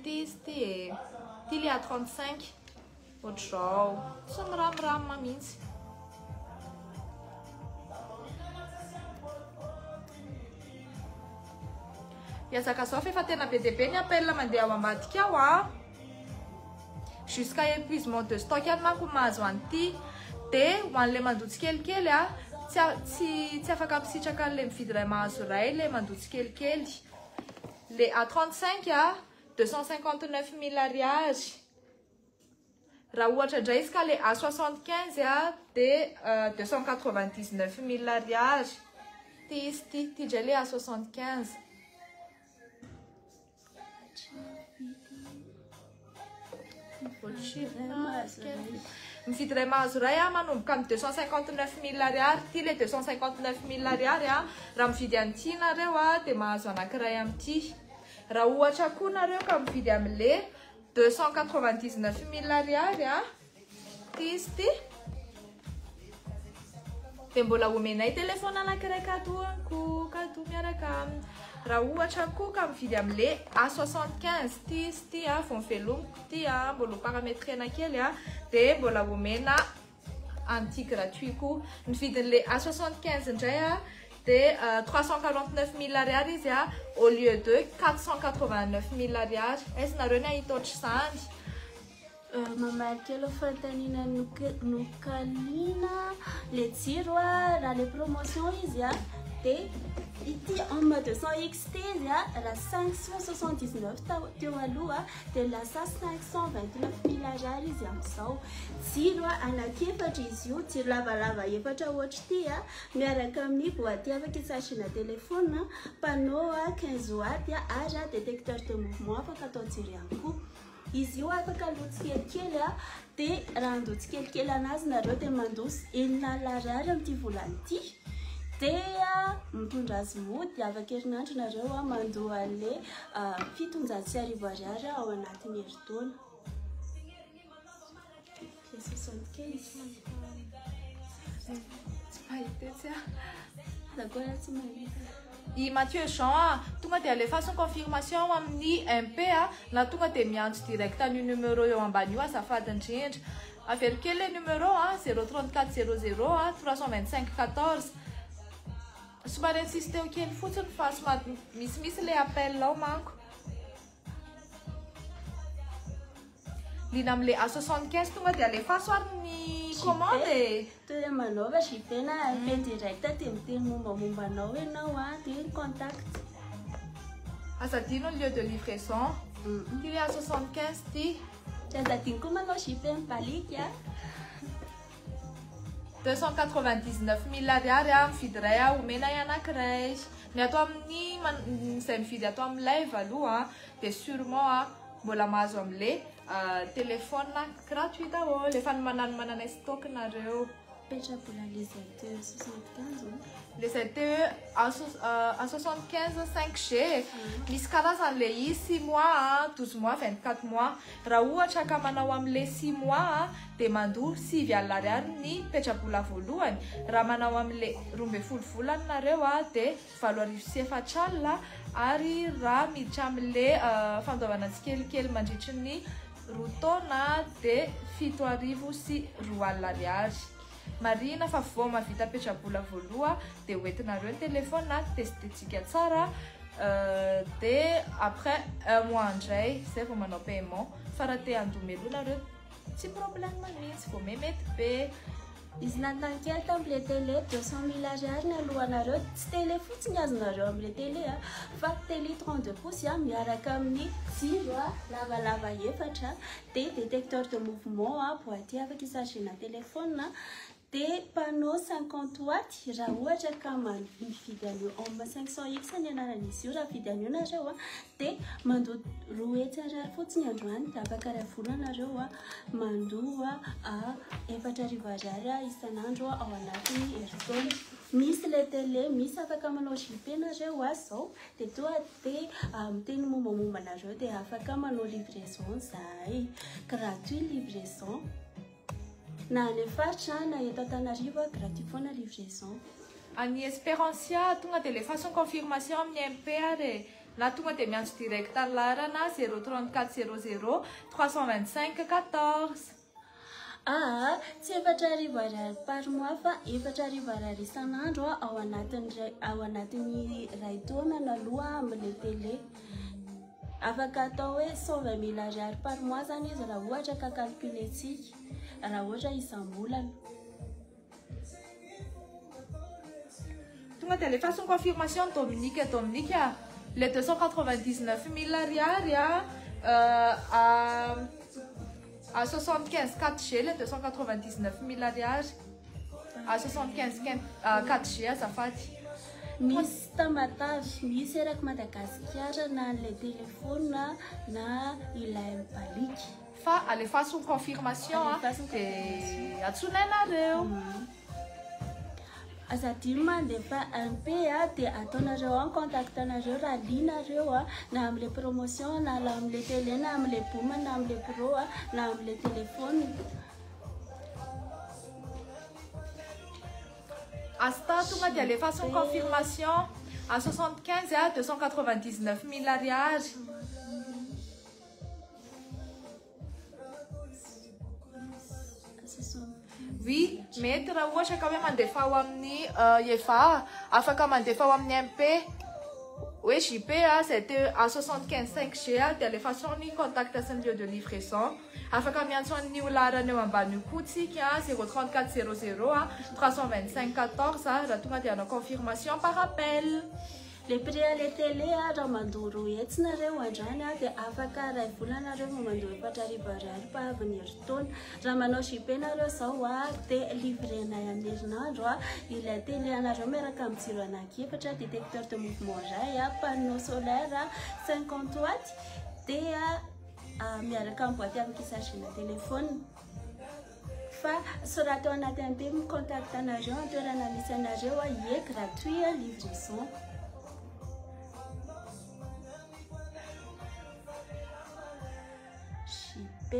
Ty izy ty e. Ty le A35. Ohatr'izao. Tsy miramirama mihitsy. Hiazaka zao fa efa tena be dia be ny appel mandeha ao ambadika ao a. Jusqu'à épuisement de stock ihany manko mahazo an'ity. De ho an'le mandoa tsikelikely a, tsy afaka misitraka an'le mividy iray mahazo iray le mandoa tsikelikely. Le A35 a 259 000 ariary. Raha ohatra indray izy ka le A75 a de 299 000 ariary. Ty izy ty, ty indray le A75. Mividy iray mahazo iray a manomboka amin'ny 259 000 ariary. Ty le 259 000 ariary a. Raha mividy an'ity nareo a de mahazo anankiray amin'ity. Raha ohatra koa nareo ka mividy amin'le 299 000 ariary a, ty izy ty. De mbola omenay téléphone anankiray cadeau ko cadeau miaraka aminy. Raha ohatra koa ka mividy amin'le A75 ty izy ty a, vao mivelomiko ty a, mbola ho paramétrena kely a, de mbola omena an'ity gratuit koa. Ny vidin'le A75 indray a de 349 000 ariary izy a au lieu de 489 000 ariary. Aiza nareo ny ahita ohatr'izany? Mamaly kely fanontaniana nokalina le jiro a, raha le promotion izy a de ity M200 XT izy a, raha 579 teo aloha de lasa 529 000 ariary izy amin'izao. Jiro a anankiefatra izy io, jiro lavalava efatra ohatry ity a, miaraka amin'ny boîte afaka isargena téléphone, panneau a 15 watt ary a détecteur de mouvement afaka atao jiro ihany koa. Izy io afaka aloha tsikelikely a, de raha andoa tsikelikely anazy nareo de mandoa 60 ariary amin'ity volana ity. De mitondra azy mody afaka herinandro nareo a mandoa an'le 1700 ariary ao anatin'ny herintaona. Le 75. Tsy mahita etsy a. D'accord, tsy mahita. I Mathieu Jean a, tonga de alefaso ny confirmation amin'ny MP a, na tonga de miantso direct an'io numéro eo ambany io azafady indrindra. Avero kely le numéro a 034 00 a 325 14. Somary insiste eo kely fotsiny fa somary misimisy le appel ao manko. Lina amin'le A75 tonga de alefaso ary ny commande e. To de manaova JP na MP direct de miteny mombamomba anao ianao a, de contact. Aza adino ny lieu de livraison. Ty le A75 ty. Tsy aza adino koa manao JP mibaliky a. 299 000 ariary a, mividy iray a, omena anankiray. Ny ato amin'ny izay mividy ato amin'ny live aloha a, dia sûrement a mbola mahazo amin'le téléphone gratuit daholo. Efa nomanomananay stock nareo. Petrabola le ZTE 75. Le ZTE A75 5G. Misy karazany le izy, 6 mois, 12 mois, 24 mois. Raha ohatra ka manao amin'le 6 mois dia mandoa 9 alina ariary ny petrabola voalohany. Raha manao amin'le 12 volana nareo a, dia 4 800, ary raha miditra amin'le fandoavana tsikelikely mandritry ny 2 taona dia 2 700 ariary. Marina fa vao mahavita petrabola voaloha dia hoentinareo ny telefona, testetsika tsara, dia après un mois indray zay vao manao paiement. Fa raha te handoa mialoha nareo, tsy problème mihitsy, vao memety be. Izy nanontany kely tamin'le télé, 200 000 ariary ny alohanareo. Tsy télé fotsiny azonareo amin'le télé a, fa télé 32 pouces a, miaraka amin'ny jiro a lavalava efatra, dia détecteur de mouvement a, boîtier afaka isargena téléphone, dia panneau 50 watt. Raha ohatra ka mividy an'io Home 500 X ny anaran'izy io, raha vidy an'io nareo a, dia mandoa 200 ariary fotsiny androany, dia afaka ray volana nareo a mandoa a 4000 ariary a isan'andro ao anatin'ny herintaona. Misy le télé, misy afaka manao JP nareo a zao, dia toa dia miteny mombamomba anareo, dia afaka manao livraison zahay, gratuit livraison, na any faritra na eto Antananarivo, gratuit foana livraison. Any Espérancia, tonga dia alefaso ny confirmation amin'ny MP ary na tonga dia miantso direct ny laharana 034 00 325 14. Aa, tsy 4000 ariary par mois fa 4000 ariary isan'andro a, ao anatin'ny ray taona aloha amin'le télé. Afaka atao hoe 120 000 ariary par mois zany izy raha ohatra ka calculentsika, raha ohatra isam-bolana. Tonga dia alefaso ny confirmation, Dominique. Dominique, le 299 000 ariary a, A 75 4G, le 299 000 ariary A 75 4G, azafady. Misy Tamatavy, misy eraky Madagasikara, na le telefona na ilay mibaliky. Fa alefaso ny confirmation a. Alefaso ny. Dia antsonay nareo. Aza adino mandefa MP a, dia ataonareo ao ny contact anareo raha lianareo a, na amin'le promotion, na la amin'le télé, na amin'le boom, na amin'le pro a, na amin'le téléphone. Asta, tonga dia alefaso ny confirmation. A 75 a, 299 000 ariary. Oui, mety raha ohatra ka hoe mandefa ao amin'ny Eva, afaka mandefa ao amin'ny MP hoe JP a, ZTE A75 5G a, dia alefaso ny contact sy ny lieu de livraison. Afaka miantso an'io laharana eo ambany io koa tsika, 034 00 a 325 14 a, raha tonga dia hanao confirmation par appel. Le prix ale télé a, raha mandoa 200 nareo androany a, dia afaka ray volana nareo vao mandoa 4000 ariary pahavy ny herintaona. Raha manao JP nareo zao a, dia livrenay amin'ny herinandro a ilay télé anareo miaraka amin'ny jiro anankiefatra, détecteur de mouvement ray a, panneau solaire 50 watt, dia miaraka amin'ny boîte amin'ny kisargena téléphone. Fa sorato ao anaty MP ny contact anareo, antoerana misy anareo a, ie, gratuit a livraison. JP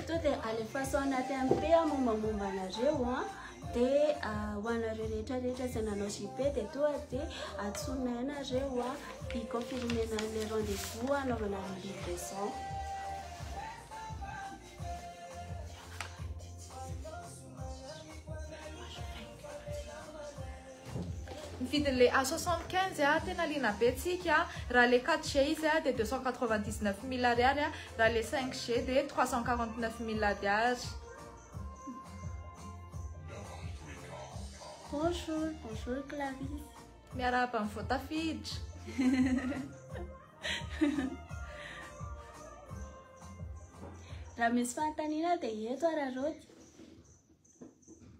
to dia alefaso ao anaty MP a mombamomba anareo a, dia ho anareo rehetrarehetra izay nanao JP dia toa dia antsonay nareo a, hiconfirmena le rendez-vous anaovana le livraison. Mividin'le A75 a, tena liana be tsika. Raha le 4G izy a, dia 299 000 ariary a, raha le 5G dia 349 000 ariary. Bonjour, bonjour Clarisse. Miarahaba ny voatafiditra. Raha misy fanontaniana dia eto araraoty.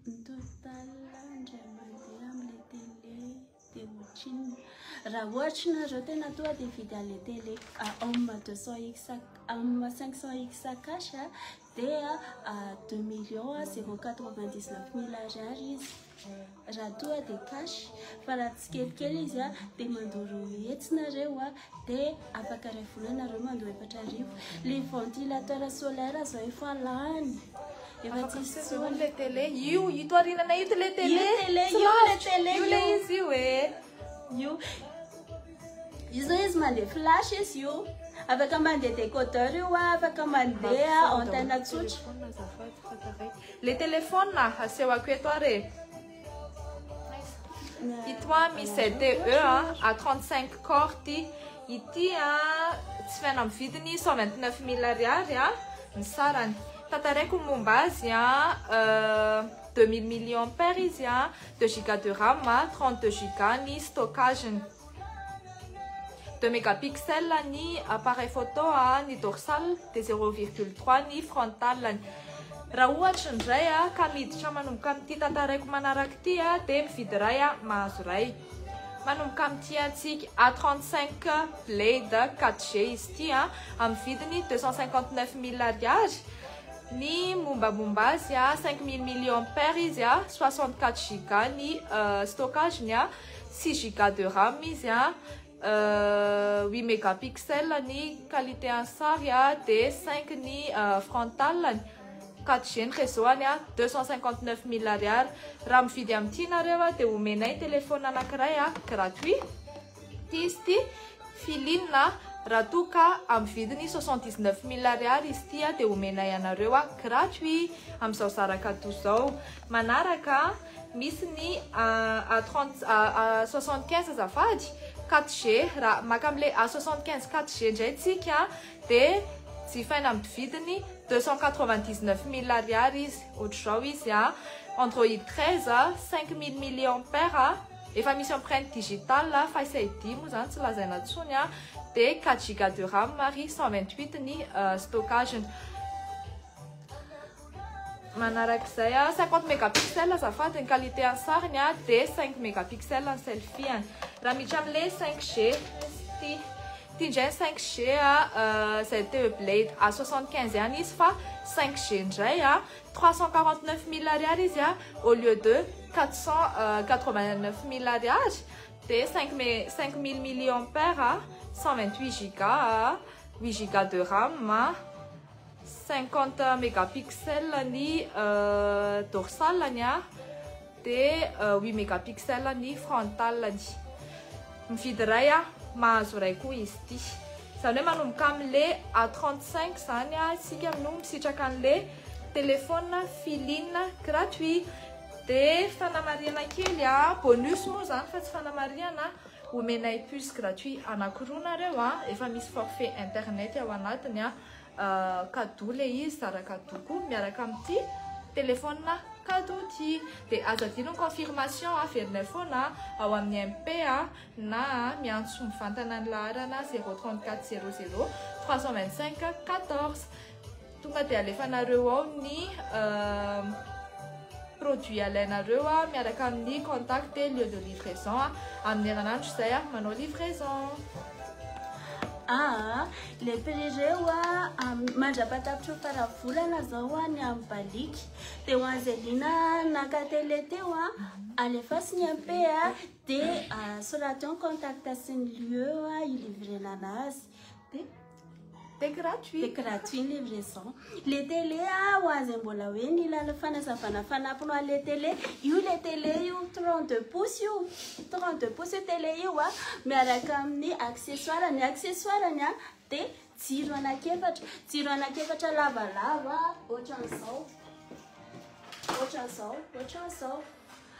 Ny total indray mandeha amin'ilay télé dia ohatrinona? Raha ohatra nareo tena tonga dia mividy an'ilay télé Home 200X, Home 500X cash dia 2 millions 099 mille ariary izy. Raha tonga dia cash, fa raha tsikelikely izy dia mandoa 200 nareo dia afaka iray volana nareo mandoa 4000. Le ventilateur solaire zao efa lany. Efa Afaka tsisy miseho intsony. le télé io ito arinana ito le télé. Io télé, Tsy io le lavitra. télé, Io le io. izy io e. Io. Io zao izy mandeha flash izy io. Afaka mandeha décodeur io afaka mandeha antenne tsotra. Téléphone, azafady, fa taraiky. Le téléphone asehoko eto ary e. Ito misy ZTE A35 core ty. Ity tsy fiaina amin'ny vidiny 129 mille ariary ny sarany. Tantaraiko ny momba azy 2000 milliampères izy 2 giga de RAM 32 giga ny stockage-ny. 2 mégapixels ny appareil photo ny dorsal dia 0,3 ny frontal. Raha ohatra indray ka miditra manomboka amin'ity tantaraiko manaraka ity dia mividy ray mahazo ray. Manomboka amin'ity antsika A35 Blade 4G izy ity amin'ny vidiny 259 mille ariary. Ny mombamomba azy 5000 milliampères izy 64 giga ny stockage-ny 6 giga de RAM izy 8 mégapixels ny qualité en sary dia 5 ny frontal 4G ny réseau any 259 mille ariary. Raha mividy amin'ity nareo dia omenay téléphone anankiray gratuit. Ty izy ity filinina raha toa ka amin'ny vidiny 79 mille ariary izy ity dia omenay anareo gratuit amin'izao zara cadeau zao. Manaraka misy ny A30 A75 azafady 4G. Raha maka amin'ilay A75 4G indray tsika dia jifaina amin'ny vidiny 299 mille ariary izy. Ohatr'izao izy Android 13 5000 milliampères efa misy empreinte digitale Face ID moa zany tsy lazaina intsony dia 4 giga de RAM ary 128 ny stockage-ny. Manarak'izay 50 mégapixels azafady ny qualité an'ny sariny dia 5 mégapixels ny selfie-any. Raha miditra amin'ilay 5G ty ty indray 5G ZTE Blade A75 ihany izy fa 5G indray 349 mille ariary izy au lieu de 489 mille ariary dia 5000 milliampères 128 giga 8 giga de RAM 50 mégapixels ny dorsal-ny dia 8 mégapixels ny frontal-ny. Mividy ray mahazo ray koa izy ity. Izany hoe manomboka amin'le A35 zany isika no misitraka an'le téléphone filine gratuit. Dia fanamarihana kely bonus moa zany fa tsy fanamarihana, omenay puce gratuit anankiroa nareo efa misy forfait internet ao anatiny cadeau le izy zara cadeau koa miaraka amin'ity téléphone cadeau ty. Dia aza adino ny confirmation averinay foana ao amin'ny MP na miantso mivantana ny laharana 034 00 325 14. Tonga dia alefanareo ao ny produit alainareo miaraka amin'ny contact et lieu de livraison amin'ny herinandro izay manao livraison. Le prix reo mandra-patapitra faravolana zao ny amin'ny baliky. Dia ho an'izay liana naka télé teo alefasy ny MP dia soraty ao ny contact sy ny lieu ilivrena anazy. Dia Dia gratuit. Dia gratuit ny livraison. Le télé ho an'izay mbola hoe nila fanazavana fanampiny ho an'le télé, io le télé io 32 pouces io. 32 pouces io télé io miaraka amin'ny accessoire. Ny accessoire-ny dia jiro anankiefatra. Jiro anankiefatra lavalava ohatran'izao. Ohatran'izao, ohatran'izao.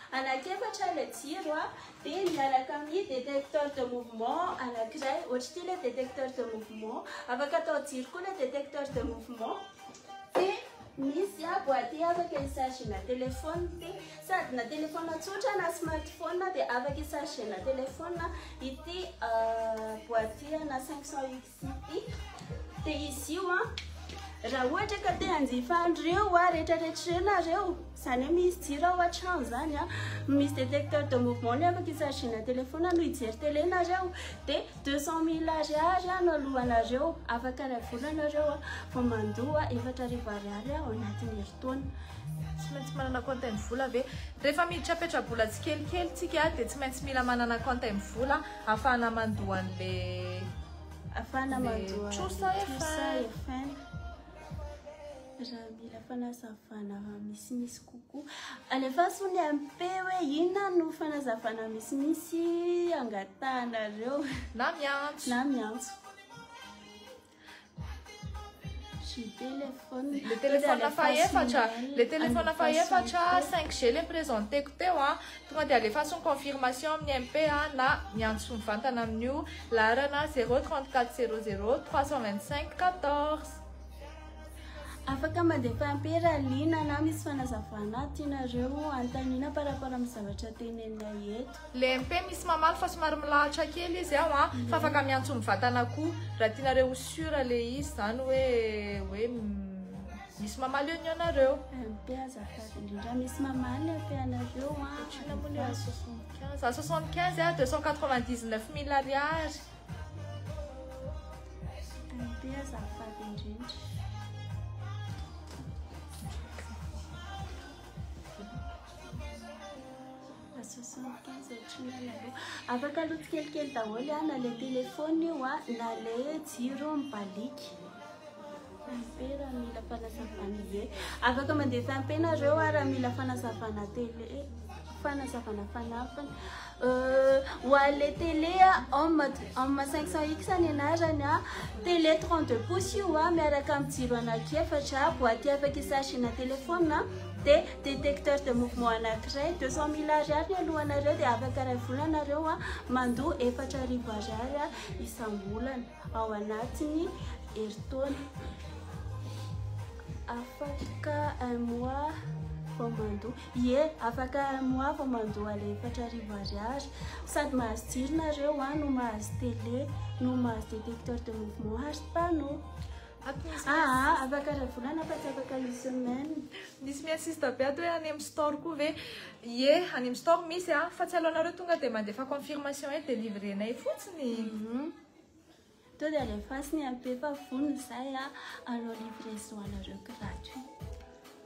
Anankiefatra le jiro dia miaraka amin'ny détecteur de mouvement anankiray. Ohatry ity le détecteur de mouvement. Afaka atao jiro koa le détecteur de mouvement. Dia misy Boîtier afaka i-chargena téléphone ty, sady na téléphone tsotra na smartphone dia afaka i-chargena téléphone ity boîtier na 500X ity. Dia izy io a, raha ohatra ka te hanjifa an'ireo a rehetrarehetra ireo nareo, zany hoe misy jiro ao an-trano zany a, misy détecteur de mouvement ny afaka i-chargena téléphone no hijery télé nareo, dia 200 000 ariary a no alohanareo. Afaka ray volanareo a vao mandoa 4000 ariary ao anatin'ny herintaona. Tsy maintsy manana compte MVola ve rehefa miditra petrabola tsikelikely tsika? Dia tsy maintsy mila manana compte MVola ahafahana mandoa an'le ahafahana le mandoa trosa. Trosa. Efa Efaina. Raha mila fanazavana misimisy kokoa, alefaso ny MP hoe inona no fanazavana misimisy angatahanareo. Na miantso. Na miantso. J'ai téléphone. Le téléphone faefatra, le téléphone faefatra 5G le présenteko teo a, tonga dia alefaso ny confirmation amin'ny MP a, na miantso mivantana amin'io laharana 034 00 325 14. Afaka mandefa MP raha liana na misy fanazavana tianareo anontaniana par rapport amin'ny zavatra tenenina eto. Le MP misy mamaly fa somary milahatra kely izy ao a, fa afaka miantso mivantana koa raha tianareo ho sûr le izy zany hoe misy mamaly eo ny anareo. MP azafady indrindra, misy mamaly ny MP anareo a. Ohatrina moa le A75? A75 a, 299 000 ariary. MP azafady indrindra. A75 ohatrina nareo? Afaka aloha tsikelikely daholo a, na le téléphone io a, na le jiro mibaliky. MP raha mila fanazavana. Ie, afaka mandefa MP nareo a, raha mila fanazavana télé, fanazavana fanampiny. Ho an'le télé a, Home 500X ny anarany a, télé 32 pouces io a, miaraka amin'ny jiro anankiefatra, boîtier afaka i-chargena téléphone a, dia détecteur de mouvement anankiray. 200 000 ariary ny alohanareo, dia afaka ray volanareo a mandoa 4000 ariary a isam-bolana ao anatin'ny herintaona. Afaka un mois vao mandoa. Ie, afaka un mois vao mandoa le 4000 ariary, sady mahazo jiro nareo a, no mahazo télé, no mahazo détecteur de mouvement ary panneau. Ato misy Ah, afaka ray volana fa tsy afaka une semaine. Misy mi-insiste be ato hoe any amin'ny store koa ve? Ie, any amin'ny store misy a, fa tsy alohanareo tonga dia mandefa confirmation hoe délivrenay fotsiny. To dia alefasy ny MP fa vonona izay a anao livraison anareo gratuit.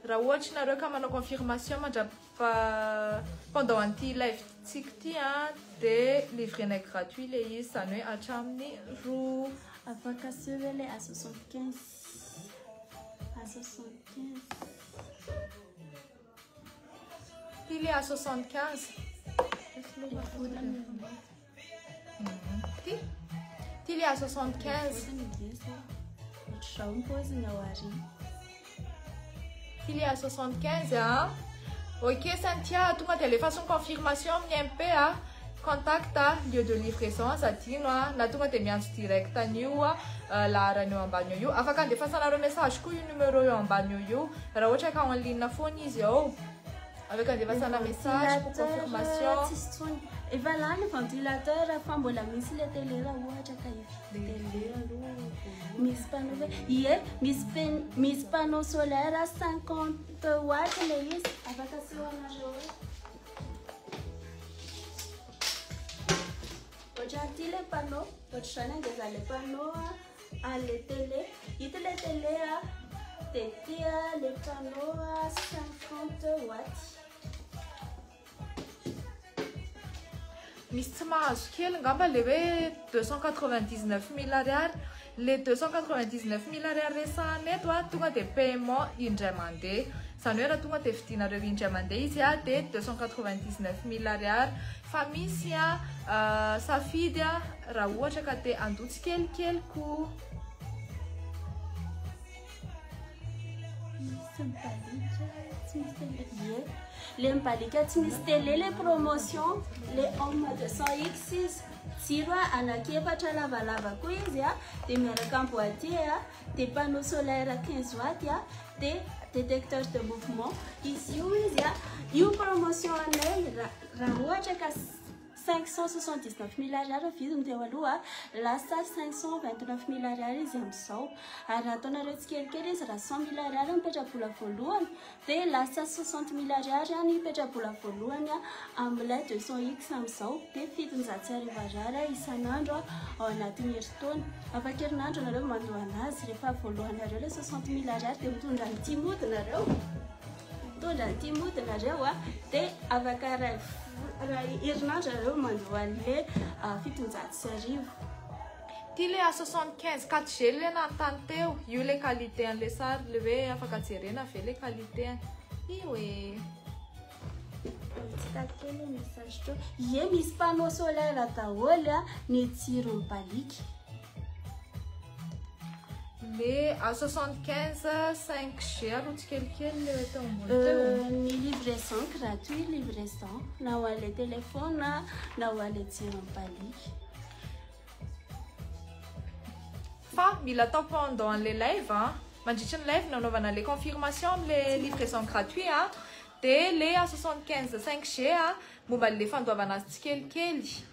Raha ohatra nareo ka manao confirmation mandrapa pendant an'ity live tsika ty a, dia livrenay gratuit le izy, zany hoe hatramin'ny 2. Afaka seho hoe le A75? A75. Ty le A75. Ty le A75. Ohatr'izao ny paoziny ao ary. Ty le A75 a. Ok Cynthia, tonga dia alefaso ny confirmation amin'ny MP a, contact a, lieu de livraison azadino a, na tonga dia miantso direct an'io a laharana eo ambany eo io. Afaka andefasanareo message koa io numéro eo ambany eo io raha ohatra ka en ligne foana izy ao, afaka andefasana message pour confirmation. Tsisy tsony, efa lany ventilateur, fa mbola misy le télé raha ohatra ka hividy télé. Aloha. Misy panneau ve? Ie, misy misy panneau solaire 50 watt le izy, afaka aseho anareo hoe ohatran'ity le panneau, ohatr'izany angeza le panneau a an'le télé. Ito le télé a, dia ty a le panneau a 50 watt. Misy tsy mahazo kely ngamba le hoe 299 000 ariary. Le 299 000 ariary resahana eto a, tonga dia paiement indray mandeha, zany hoe raha tonga dia vidinareo indray mandeha izy a, dia 299 000 ariary. Fa misy a safidy a, raha ohatra ka te andoa tsikelikely koa. Misy mibalika tsy misy télé? Ie, le mibalika tsy misy télé, le promotion, le Home 200X izy, jiro a anankiefatra lavalava koa izy a, dia miaraka amin'ny boîtier a, dia panneau solaire 15 watt a, dia détecteur de mouvement. Izy io izy a, io promotion anay raha ohatra ka 579 mille ariary ny vidiny teo aloha, lasa 529 mille ariary izy amin'izao. Ary raha ataonareo tsikelikely izy, raha 100 mille ariary ny petrabola voalohany, dia lasa 60 mille ariary ny petrabola voalohany amin'ilay 200X amin'izao, dia 1700 ariary isan'andro ao anatin'ny herintaona. Afaka herinandro nareo mandoa anazy. Rehefa voalohanareo ilay 60 mille ariary dia mitondra an'ity mody nareo. Mitondra an'ity mody nareo a, dia afaka ray herinandro nareo mandoa an'ilay 1700. Ty le A75 4G le nanontany teo, io le qualité an'le sary, le hoe afaka jerena ve le qualité any. Io e. Tsy takely le message teo. Ie, misy panneau solaire daholo a, ny jiro mibaliky. Le A75 5G aloha tsikelikely le teo ambony teo. Ny livraison gratuit, livraison na ho an'le téléphone na ho an'le jiro mibaliky. Fa mila atao pendant an'le live a, mandritry ny live nanaovana le confirmation am'le livraison gratuit a, dia le A75 5G a, momba le fandoavana azy tsikelikely.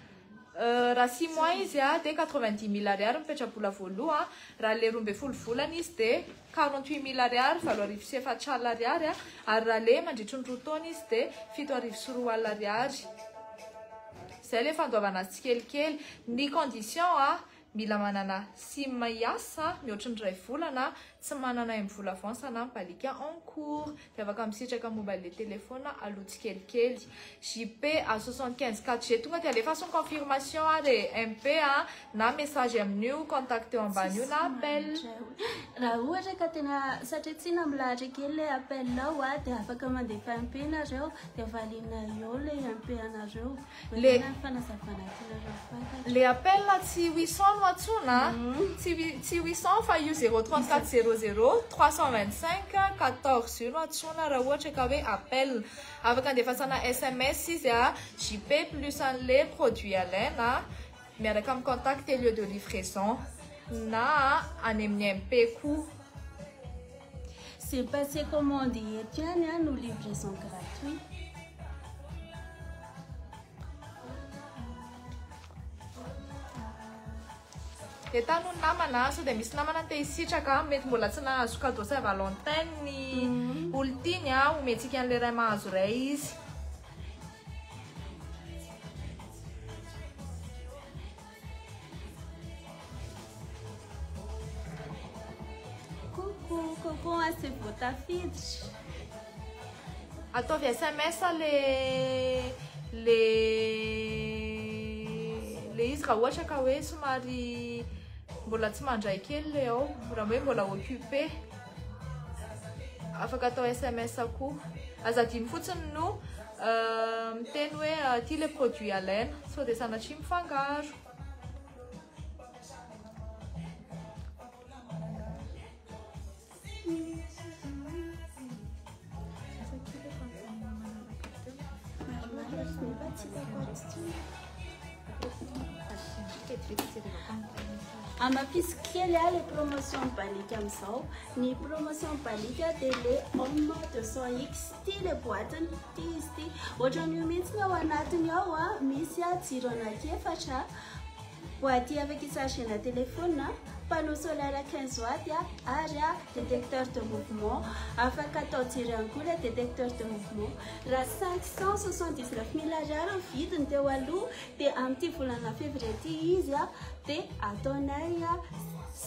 Raha 6 mois izy a, dia 90 mille ariary mipetrabola voaloha, raha le 12 volana izy dia 48 mille ariary, 8400 ariary a, ary raha le mandritry ny 2 taona izy dia 7200 ariary. Zay le fandoavana azy tsikelikely. Ny condition a, mila manana SIM hiasa mihoatry ny 1 volana, tsy manana MVola avance na mibaliaka en cours, dia afaka misitraka momba le téléphone aloha tsikelikely. JP A75 4G tonga dia alefa son confirmation ary MP a, na message amin'io contact eo ambany io na appel. Raha ohatra ka tena satria tsy na milahatra kely le appel ao a, dia afaka mandefa MP nareo, dia valiana eo le MP anareo. Le fanazavana tianareo fantatra. Le appel tsy 800 no antsoina, tsy 800 fa io 034 00 325 14 io no antsoina raha ohatra ka hoe appel. Afaka andefasana SMS izy a, JP plus an'le produit alaina miaraka amin'ny contact et lieu de livraison na any amin'ny MP koa. C'est passé commande eto ihany a no livraison gratuit. Dia tany ho namana, sao dia misy namana te hisitraka, mety mbola tsy nahazo cadeau Saint Valentin ny olo-tiany a, omentsika an'ilay ray mahazo ray izy. Coucou, coucou, c'est vos tafiditra. Ataovy SMS le le izy raha ohatra ka hoe somary mbola tsy mandray kely le ao, raha hoe mbola occupé. Afaka atao SMS koa. Aza adino fotsiny no miteny hoe ty le produit alaina, sao dia sanatria mifangaro. Amafisy kely a le promotion balika amin'izao. Ny promotion balika dia le Home 200X, ty le boîte-ny, ty izy ty. Ohatran'io mihitsy ny ao anatiny ao a, misy a jiro anankiefatra, boîte afaka chargena téléphone, panneau solaire 15 watts ary a détecteur de mouvement. Afaka atao jiro ihany koa le détecteur de mouvement. Raha 579 mille ariary ny vidiny teo aloha, dia amin'ity volana février ty izy a, dia ataonay a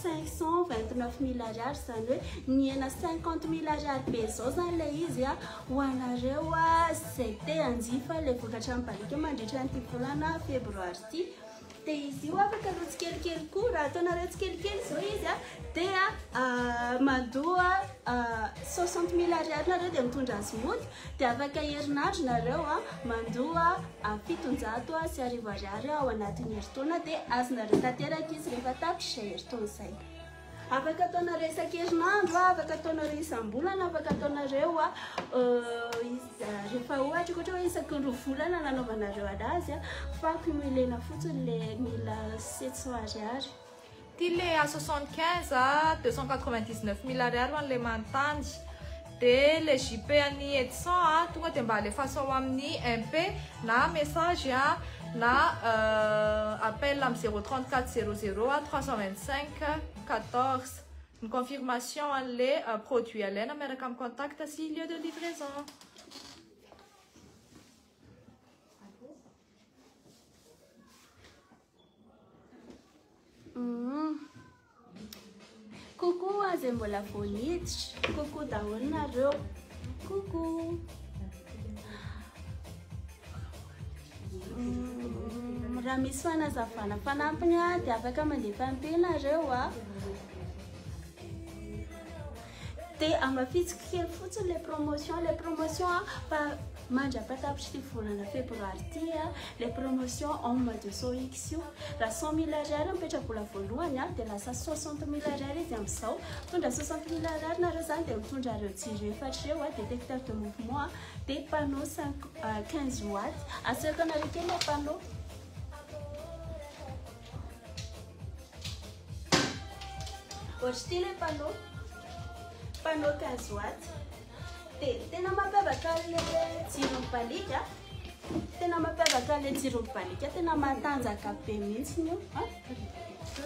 529 mille ariary, izany hoe nihena 50 mille ariary be izao zany ilay izy a, ho anareo a izay te hanjifa ilay vokatra mibalika mandritra an'ity volana febroary ity. Dia izy io afaka aloha tsikelikely koa, raha ataonareo tsikelikely izao izy a, dia mandoa 60 mille ariary nareo dia mitondra azy mody, dia afaka herinandro nareo a mandoa 1700 ariary ao anatin'ny herintaona, dia azonareo tanteraka izy rehefa tapitra izay herintaona izay. Afaka ataonareo isan-kerinandro, afaka ataonareo isam-bolana, afaka ataonareo a rehefa ohatra ohatra hoe isaky ny 2 volana nanaovanareo anazy a, fa cumulena fotsiny le 1700 ariary. Ty le A75 a 299 mille ariary ho an'le manontany. Dia le JP an'i Edson a, tonga dia mba alefaso ao amin'ny MP na message a, na appel amin'ny 034 00 a 325 14. Ny confirmation an'le produit alaina miaraka amin'ny contact sy lieu de livraison. Coucou izay mbola vao niditra. Coucou daholo nareo. Coucou. Raha misy fanazavana fanampiny a, dia afaka mandefa MP nareo a. Dia amafitsiko kely fotsiny le promotion, le promotion a, fa mandra-patapitry ity volana febroary ity a, le promotion homme de so X io. Raha 100 000 ariary ny petrabola voalohany a, dia lasa 60 000 ariary izy amin'izao. Mitondra 60 000 ariary nareo zany dia mitondra ireo jiro efatra ireo a, détecteur de mouvement a, dia panneau 5 15 watts. Asehoko anareo kely le panneau. Ohatr'ity le panneau. Panneau 15 watts. Dia tena mampiavaka le jiro mibalika. Tena mampiavaka le jiro mibalika, tena matanjaka be mihitsy io.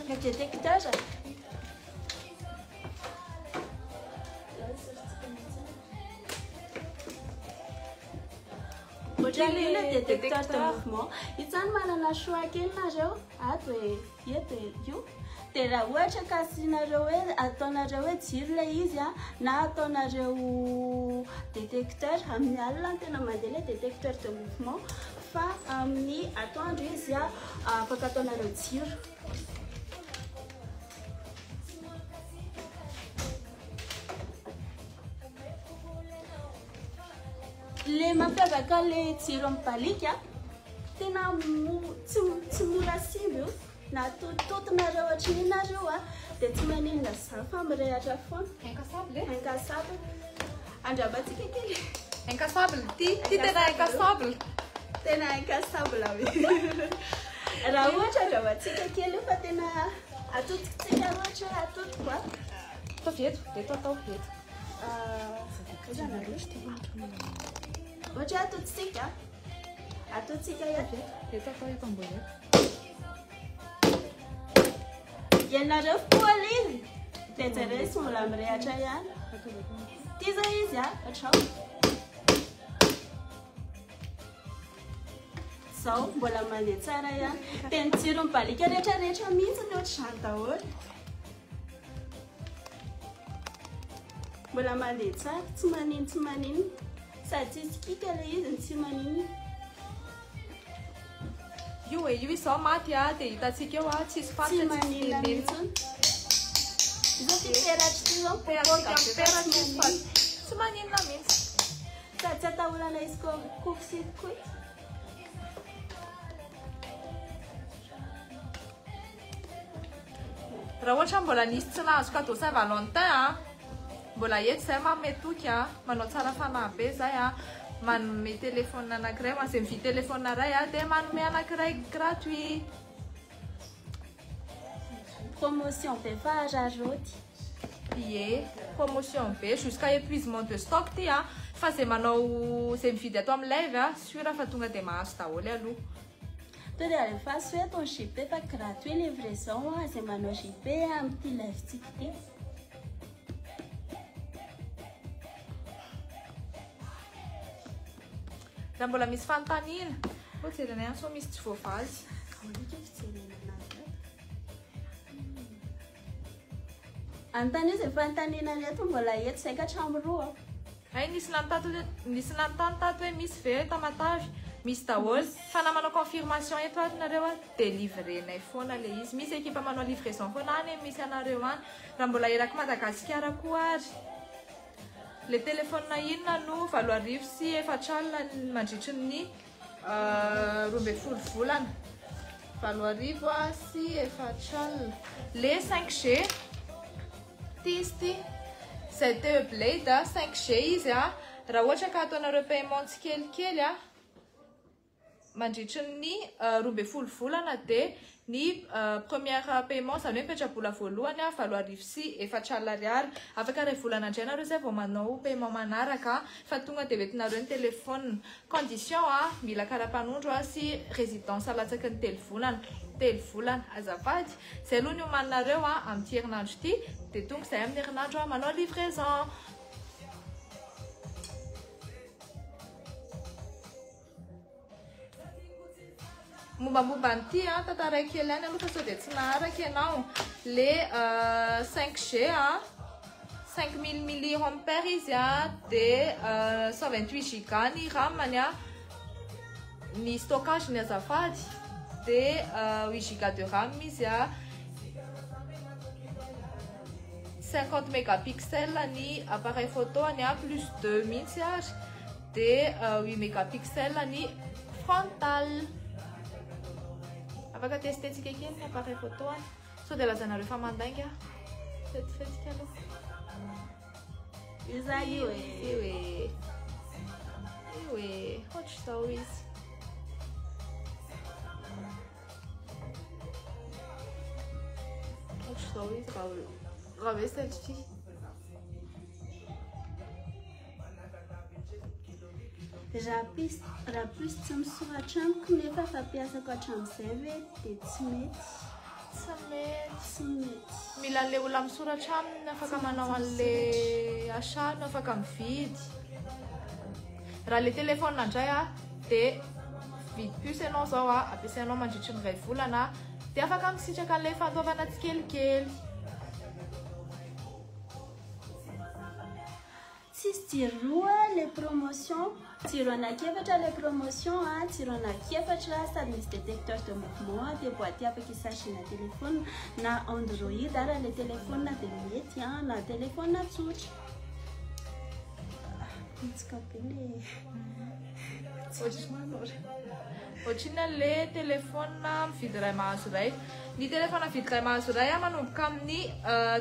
Le détecteur. Ohatran'io le détecteur de mouvement. Io zany manana choix kely nareo. Ato e, eto e, io. Dia raha ohatra ka asianareo hoe ataonareo hoe jiro ilay izy a, na ataonareo détecteur amin'ny alina no tena mandeha ilay détecteur de mouvement, fa amin'ny atoandro izy a afaka ataonareo jiro. Le mampiavaka le jiro amin'ny balika, tena tsy mora simba io. Na tototonareo ohatran'inona nareo a, dia tsy maninona zany fa mirehatra foana. Incassable e? Incassable. Andramantsika kely. Incassable ty, ty tena incassable. Tena incassable be. Raha ohatra andramantsika kely io fa tena atotokitsika ohatra hoe atotoko a. Ataovy eto, eto atao eto. Ohatra hoe atotosika. Ataontsika eto. Eto atao eto ambony eto. Ianareo koa izy dia jereo izy mbola mirehatra ihany. Ty zao izy a, ohatrao. Zao mbola mandeha tsara ihany. Dia ny jiro mibalika rehetrarehetra mihitsy ny ohatr'izany daholo. Mbola mandeha tsara, tsy manino tsy manino. Sady tsisy kika ilay izy no tsy manino. Io e, io izao maty a, dia hitantsika eo a, tsisy faritra, Tsy tsisy maninona tenenina. mihitsy. Izao ty peratra ty zao Peratra mipopoka be fa peratra tsy tsisy maninona. faritra. Tsy maninona mihitsy. Sady tsy atahorana izy court-circuit. Raha ohatra mbola nisy tsy nahazo cadeau Saint Valentin a, mbola eto izay manome toky a, manao tsara fanahy be izay a, manome téléphone anankiray, ho an'izay mividy téléphone iray a, dia manome anankiray gratuit. Promotion be fa araraoty. Ie, promotion be jusqu'à épuisement de stock ty a, fa zay manao zay mividy ato amin'ny live a, sûr fa tonga dia mahazo daholo aloha. To dia alefaso eto ny JP fa gratuit livraison a, zay manao JP amin'ity live tsika ity. Raha mbola misy fanontaniana, ho jerena ihany sao misy tsy voavaly. Ahoana fijerena anazy ato? Anontany izay fanontaniana reto mbola eto izay ka hatramin'ny roa. Ay, nisy nanontany tato hoe misy ve Tamatavy? Misy daholo. Fa na manao confirmation eto ary nareo a, dia livrenay foana le izy. Misy ekipa manao livraison foana any, misy anareo any. Raha mbola eraky Madagasikara koa ary. Le téléphone inona no 8400 mandritry ny 12 volana. 8400. Le 5G. Ty izy ty. ZTE Blade 5G izy a. Raha ohatra ka ataonareo paiement tsikelikely a, Mandritry ny 12 volana dia ny première paiement, izany hoe mipetra-bola voalohany 4 800 ariary. Afaka 1 volana indray nareo izay vao manao paiement manaraka, fa tonga dia hoentinareo ny téléphone. Condition mila karapanondro sy résidence latsaky ny 3 volana. 3 volana, azafady. Izay aloha ny homaninareo amin'ity herinandro ity, dia tonga izay amin'ny herinandro manao livraison. Mombamomba an'ity tantaraiko kely ihany aloha fa sao dia tsy naharaka ianao. Le 5G 5000 milliampères izy dia 128 giga ny RAM-ny ny stockage ny azafady, dia 8 giga de RAM izy 50 mégapixels ny appareil photo-ny plus 2 mihitsy ary dia 8 mégapixels ny frontal. Afaka testentsika kely ny appareil photo-ny. Sao dia lazainareo fa mandainga. Fetifetika aloha. Iza io e? Io e. Io e. Ohatr'izao izy. Ohatr'izao izy raha hoe selfie. Raha puce tsy misoratra amiko nefa fampiasako hatramin'izay ve dia tsy mety? Tsy mety. Tsy mety. Mila an'ilay olona misoratra aminy afaka manao an'ilay achat no afaka mividy. Raha ilay téléphone indray dia vidy puce ianao izao ampiasainao mandritry ny 1 volana dia afaka misitraka an'ilay fandoavana tsikelikely. Tsisy jiro roa le promotion, jiro anankiefatra le promotion jiro anankiefatra sady misy détecteur de mouvement dia boîte afaka isargena téléphone na Android ary le téléphone dia mety na téléphone tsotra. Mitsika be le Ohatr'inona le téléphone mividy iray mahazo iray? Ny téléphone mividy iray mahazo iray manomboka amin'ny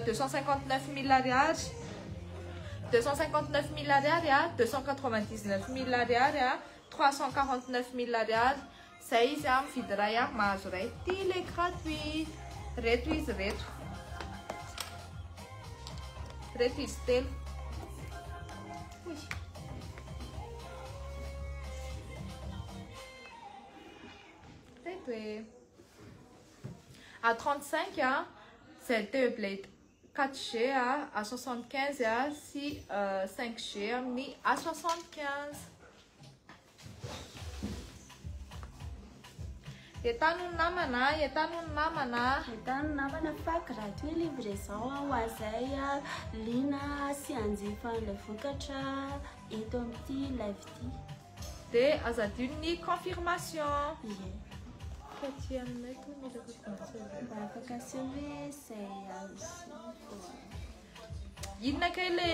259 000 ariary. 259 000 ariary 299 000 ariary 349 000 ariary. Izay izy mividy iray mahazo iray. Ty le gratuit. Reto izy reto. Reto izy telo. Oy. Reto e. A35 ZTE Blade 4G A75 sy 5G amin'ny A75. Entano ny namana, entano ny namana. Entano ny namana fa gratuit livraison ho azay liana sy anjifa an'ilay vokatra eto amin'ity live ity. Dia aza adino ny confirmation. Ie. Katy aminay to mila confirmation. Mba afaka aseho hoe izay azo. Inona kay le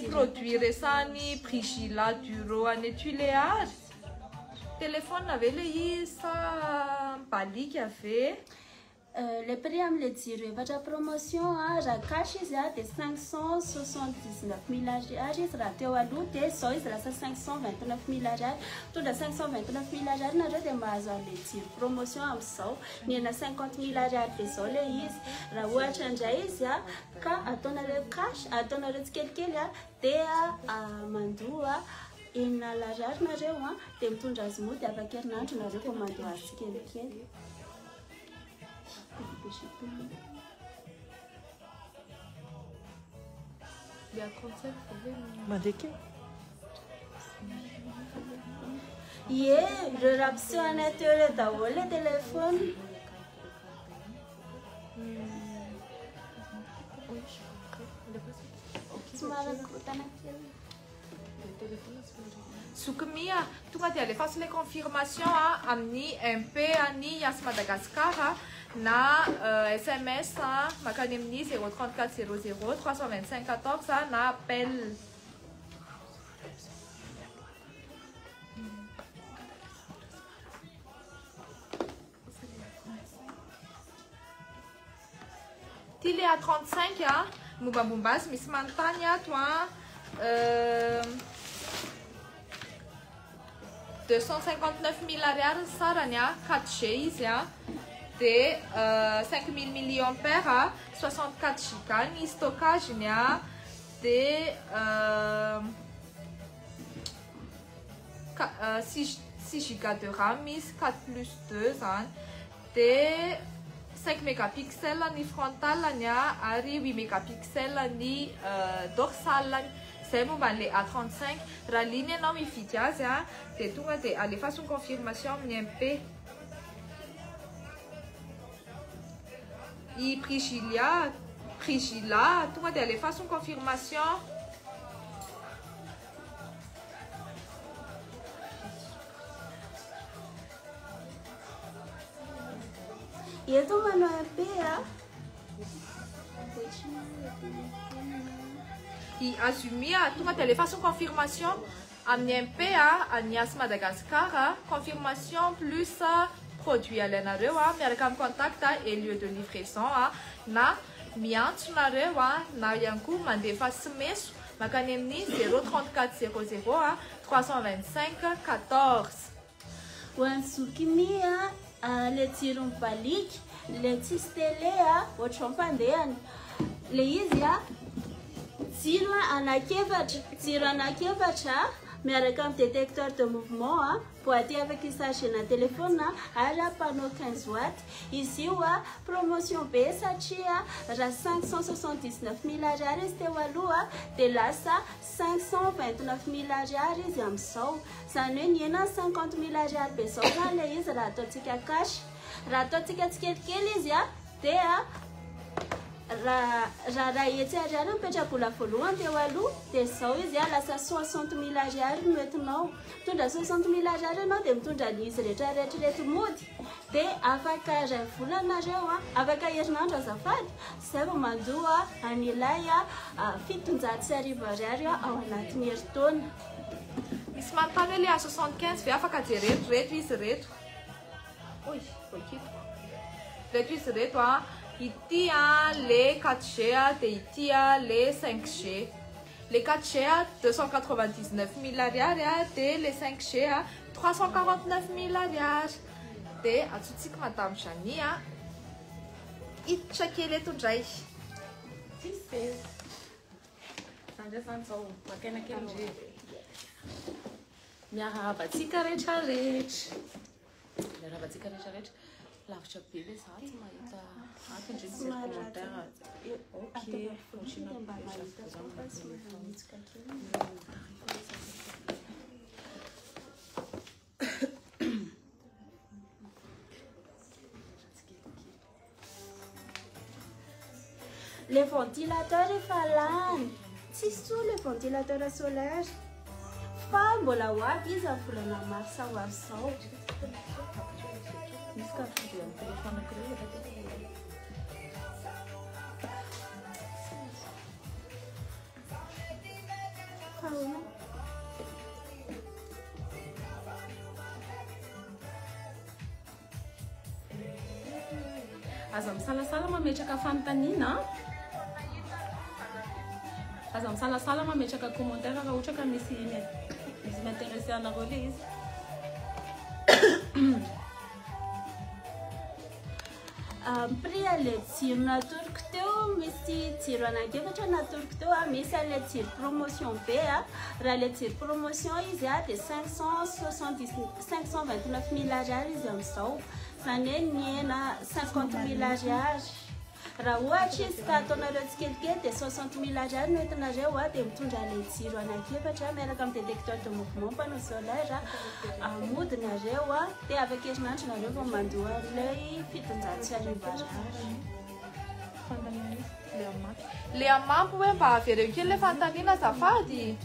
produit resahany Brigila Duro any Tuléar? Téléphone ve le izy sa balika ve? Le prix amin'ilay jiro efatra promotion raha cash izy dia 579 000 ariary izy raha teo aloha, dia izao izy lasa 529 000 ariary. Mitondra 529 000 ariary nareo dia mahazo an'ilay jiro promotion amin'izao. Nihena 50 000 ariary be izao ilay izy. Raha ohatra indray izy ka ataonareo cash, ataonareo tsikelikely dia mandoa 600 ariary nareo dia mitondra azy mody afaka herinandro nareo vao mandoa azy tsikelikely. Le A37 ve? Mandeha kely. Ie, ireo raha mpiseho anay teo ireo daholo le téléphone. Somary korotana kely. Zoky Mia, tonga dia alefaso le confirmation amin'ny MP any Yas Madagascar na SMS makany amin'ny 034 00 325 14 na appel. Ty le A35 mombamomba azy misy manontany ato. 259 000 ariary ny sarany a, 4G izy a, dia 5000 milliampères a, 64 giga ny stockage-ny a, dia 6 giga de RAM izy, 4 plus 2 zany, dia 5 mégapixel ny frontal-ny a, ary 8 mégapixel ny dorsal-ny. Zay momba an'le A35. Raha liana ianao mividy azy a, dia tonga dia alefaso ny confirmation amin'ny MP. I Brigilia, Brigila, tonga dia alefaso ny confirmation. Eto manao MP a. I Azumia, tonga dia alefaso ny confirmation amin'ny MP a, an'ny Yas Madagascar a, confirmation plus produit alainareo a, miaraka amin'ny contact et lieu de livraison a, na miantso nareo a, na ihany koa mandefa sms mankany amin'ny 034 00 a 325 14. Ho an'ny Zokimi a, le jiro mibaliaka, le tsisy télé a, ohatr'izao ny fandehany. Le izy a, jiro anankiefatra, jiro anankiefatra miaraka amin'ny détecteur de mouvement a, boîtier afaka hisargena téléphone ary panneau 15 watts. Izy io a, promotion be satria raha 579 mille ariary izy teo aloha dia lasa 529 mille ariary izy amin'izao. Izany hoe nihena 50 mille ariary be izao zany ilay izy raha ataontsika cash. Raha ataontsika tsikelikely izy a, dia raha raha hetsy ariary mipetra-bola voalohany teo aloha dia izao izy a, lasa 60 mille ariary no entinao. Mitondra 60 mille ariary ianao dia mitondra an'izy rehetra rehetra reto mody, dia afaka iray volana nareo a, afaka herinandro azafady, izay vao mandoa an'ilay 1700 ariary ao anatin'ny herintaona. Misy manontany hoe le A75 ve afaka jerena? Reto izy reto. Oy, voakitiko. Reto izy reto a, ity a le 4G a, dia ity a le 5G. Le 4G a 299 mille ariary a, dia le 5G a 349 mille ariary. Dia antsointsika Madame Janie a, hiditra kely eto indray. Tsisy. Zany zany zao makaina kely. Miarahaba antsika rehetra rehetra. Miarahaba antsika rehetra rehetra. Lavitra be le za tsy mahita ato ndry mijery commentaire. Ok. Mba mahita koa fa somary mihitsoka kely. Le ventilateur efa lany. Tsisy intsony le ventilateur solaire. Fa mbola ho avy izy amin'ny volana marsa ho avy izao. Misy carte amin'ny téléphone anankiray efa Fa ahoana? Aza misalasala mametraka fanontaniana. Aza misalasala mametraka commentaire raha ohatra ka misy misy m'intéressé anareo le izy. Prix le jiro natoroko teo, misy jiro anankiefatra natoroko teo a, misy an'ilay jiro promotion be a. Raha ilay jiro promotion izy a dia 570 529 mille ariary izy amin'izao. Izany hoe nihena 50 mille ariary. Raha ohatra izy ka ataonareo tsikelikely dia 60 mille ariary no entinareo a, dia mitondra ilay jiro anankiefatra miaraka amin'ny détecteur de mouvement, panneau solaire, mody nareo a, dia afaka herinandro nareo vao mandoa an'ilay 1700 ariary. Le amampy. Le amampy hoe mba avereo kely le fanontaniana azafady.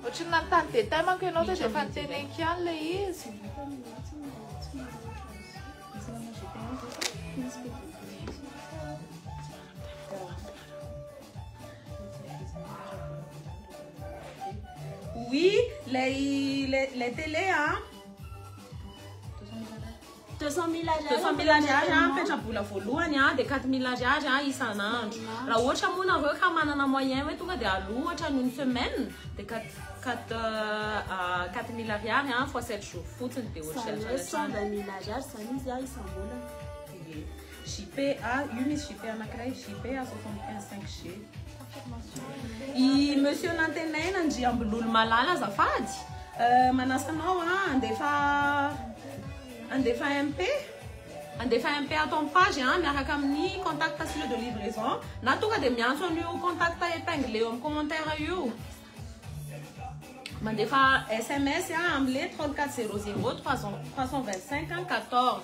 Ohatry ny nanontany détail manko ianao fa dia efa niteneniko ihany le izy. Oui, lay télé a. 200 000 ariary. 200 000 ariary a petrabola voalohany a, dia 4 000 ariary a isan'andro. Raha ohatra moa nareo ka manana moyen hoe tonga dia aloha ohatra ny une semaine, dia 4 000 ariary a fois 7 jours fotsiny, dia Zany hoe ohatrany. 120 000 ariary zany izy a isam-bolana. JPA io, misy JP anankiray, JP A 75 5G. I monsieur Nantenaina Andriambololo Malala, azafady, manasanao a andefa MP, andefa MP ato amin'ny page a, miaraka amin'ny contact sy lieu de livraison, na tonga dia miantso an'io contact épinglé eo amin'ny commentaire io, mandefa SMS a am'le 34 00 325 14.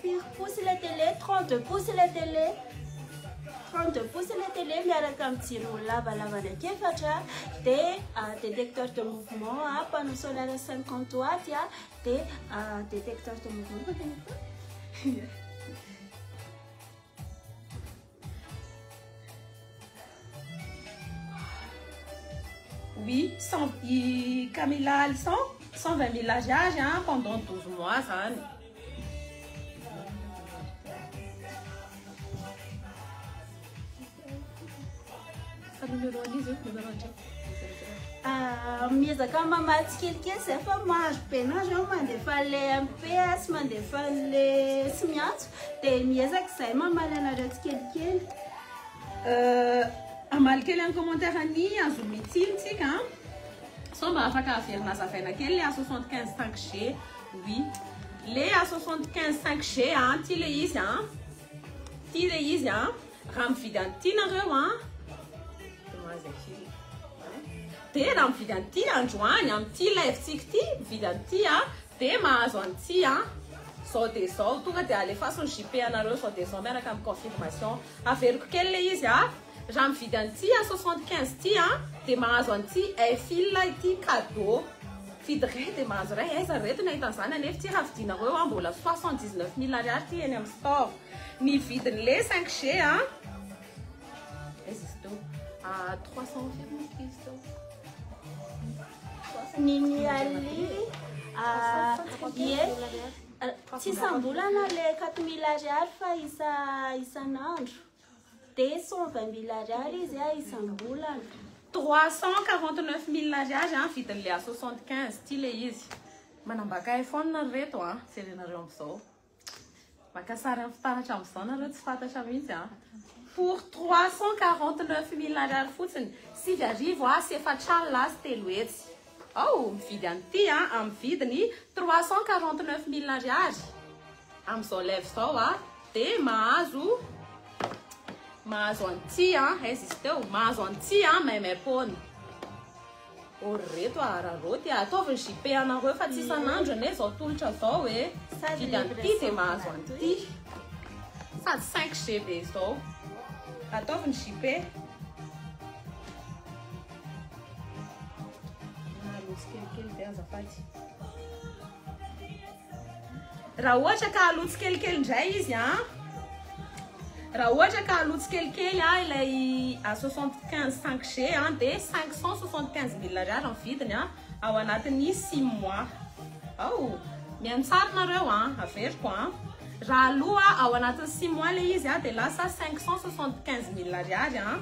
Firy pouces la télé? 32 pouces la télé, 32 pouces la télé, miaraka amin'ny jiro lavalava anankiefatra, dia détecteur de mouvement a, panneau solaire 50 watts a, dia détecteur de mouvement fa. Oui, 100, i Camilla Alison, 120 000 ariary hein, pendant 12 mois zany. Fa numéro an'izy io, numéro andray. Miezaka mamatsy kelikely zay fa maro be nareo mandefa le MP a sy mandefa le sy miantso, dia miezaka zay mamaly anareo tsikelikely. Amaly kely amin'ny commentaire any azo mitsily tsika sao mba afaka averina azavaina kely le A75 5G. Oui, le A75 5G a, ty le izy a, ty le izy a. Raha mividy an'ity nareo a, de mahazo kely, de raha mividy an'ity androany amin'ity live tsika ty, mividy an'ity a, de mahazo an'ity a zao, de zao tonga de alefaso ny JP anareo zao, de zao miaraka amin'ny confirmation. Averiko kely le izy a: raha mividy an'ity A 75 ty a, de mahazo an'ity fil ity cadeau. Vidy ray de mahazo ray. Aiza reto ny ahitan'izany? Anefa ty raha vidinareo a, mbola 79 000 ariary ty eny amin'ny store. Ny vidin'le 5G a, aiza izy teo? A 300 firy moa izy teo? Nini Ali, ie, tsy isam-bolana le 4 000 ariary fa isa isan'andro, dia 120 000 ariary izy a isam-bolana. 349 000 ariary a vidin'le A 75 ty le izy. Manambaka iPhone reto a, jerenareo am'izao, maka sary amin'ny fitaratra am'izao nareo, tsy fantatra mihitsy a. Pour 349 000 ariary fotsiny, 309 300 ao, mividy an'ity a amin'ny vidiny 349 000 ariary am'izao live zao a, de mahazo an'ity a, aiza izy teo? Mahazo an'ity a maimaim-poana ory reto araroty. Ataovy ny JP anareo fa tsy isan'andro ane zao tolotra zao e. Sady vidy an'ity de mahazo an'ity sady 5G be zao. Ataovy ny JP. Alotsy kelikely be azafady. Raha ohatra ka alotsy kelikely indray izy a, raha ohatra ka alotsy kelikely a ilay A 75 5G a, de 575 000 ariary ny vidiny a ao anatin'ny 6 mois. Ao miantsary nareo a, averiko a, raha aloha ao anatin'ny 6 mois le izy a, de lasa 575 000 ariary a.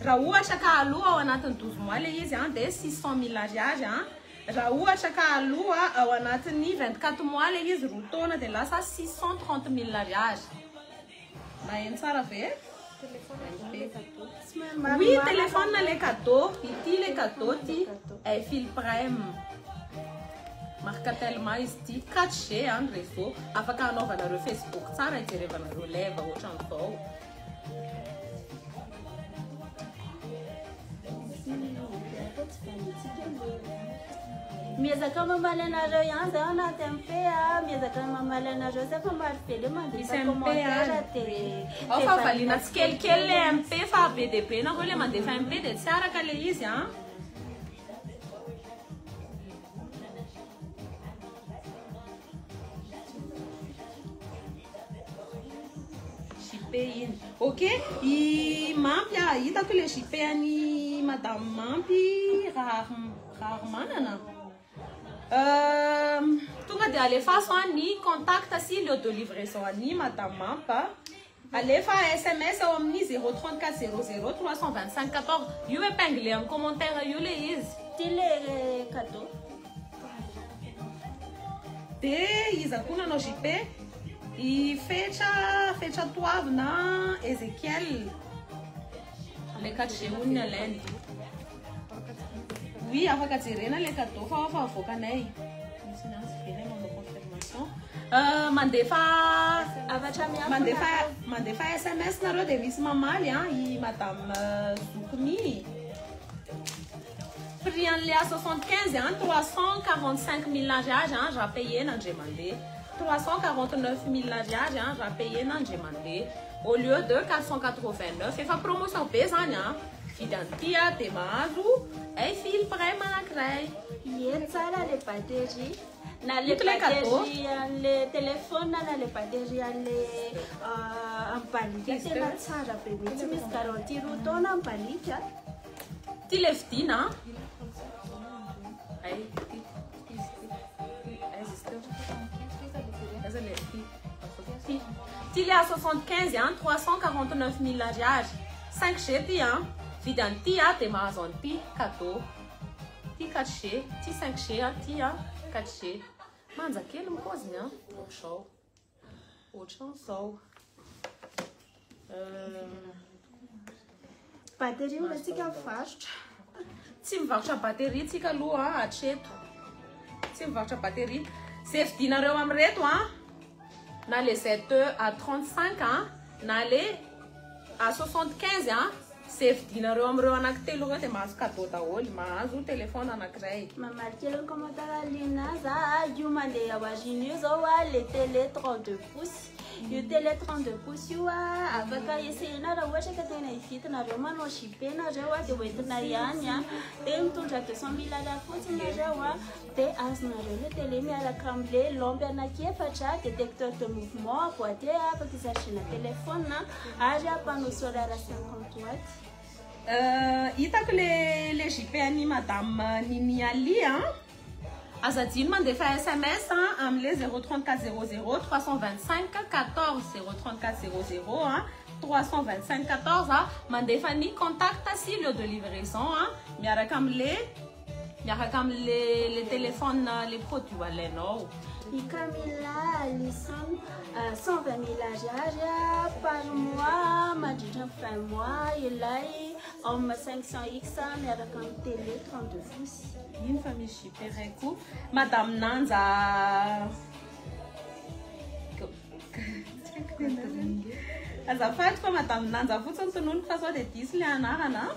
Raha ohatra ka aloha ao anatin'ny 12 mois le izy a, de 600 000 ariary a. Raha ohatra ka aloha ao anatin'ny 24 mois le izy, 2 taona, de lasa 630 000 ariary. Maheno tsara ve? Oui, téléphone le cadeau ity, le cadeau ty iFil Prime marque Telma izy ty, 4G a ny réseau, afaka anaovanareo Facebook tsara, hijerevanareo live ohatran'izao. Miezaka mamaly anareo ihany zay anaty MP a, miezaka mamaly anareo zay fa maro be le mandefa Misy MP commentaire any. De Ao fa valiana tsikelikely le MP fa be dia be nareo le mandefa MP, de tsy araka le izy a. JP iny, ok. I Mampy a, hitako le JP any madame Mampy Rahary manana. Tonga de alefaso a ny contact sy lieu de livraison any madame Mampa. Alefa SMS ao amin'ny 034 00 325 14. Io épinglé amin'ny commentaire io le izy. Ty le cadeau. De iza koa nanao JP? I Fetra Toavina Ezekiel. Le 4G ony alainy. Oui, afaka jerena le cadeau fa avoakanay. Misy nazy very manao confirmation. Mandefa avatra miafina. Mandefa SMS nareo de misy mamaly a i madame Zoukmi. Prix an'le A75 a 345 000 ariary a raha payena andre mandeha. 349 000 ariary a raha payena andre mandeha au lieu de 489. Efa promotion be zany a. Vidy an'ity a de mahazo ay fil prime anankiray. Ie, tsara le batterie. Na le Ito le cadeau. batterie an'le téléphone na le batterie an'le ambalika Izy tena teo. tsara be mihitsy, misy garantie 2 taona ambalika. Ty le vidina. Ay, ty, ty izy ty. Aiza izy teo? Aiza le ty? Ty. Ty le A75 a 349 000 ariary. 5G ty a. Vidy an'ity a de mahazo an'ity cadeau. Ty 4G, ty 5G a, ty a 4G. Manja kely ny paoziny a. Ohatr'izao. Ohatran'izao. Batterie mbola tsika mivarotra. Tsy mivarotra batterie tsika aloha hatreto. Tsy mivarotra batterie. Zay vidinareo amin'ireto a, na le ZTE A35 a, na le A75 a, zay vidinareo amin'ireo anankitelo ireo de mahazo cadeau daholo, mahazo téléphone anankiray. Mamaly kely ny commentaire Lina za io mandeha ao aoriana io zao a le télé 32 pouces. Io télé 32 pouces io a afaka essayena raha ohatra ka tena hividy nareo manao JP nareo a de hoentina ihany a de mitondra 200 000 ariary fotsiny nareo a de azonareo le télé miaraka am'le lampe anankiefatra, détecteur de mouvement, boîtier afaka isargena téléphone ary panneau solaire 50 watts. Hitako le JP any madame Nini Ali a. Azadino mandefa SMS a am'le 034 00 325 14, 034 00 a 325 14 a, mandefa ny contact sy lieu de livraison a miaraka am'le le téléphone, le produit alainao. I Camilla Alison, 120 000 ariary a, par mois mandritra ny 20 mois ilay Home 500X miaraka amin'ny télé 32 pouces. Ino fa misy JP ray koa madame Nanja. Azafady fa madame Nanja fotsiny tononiko fa sao de diso le anarana.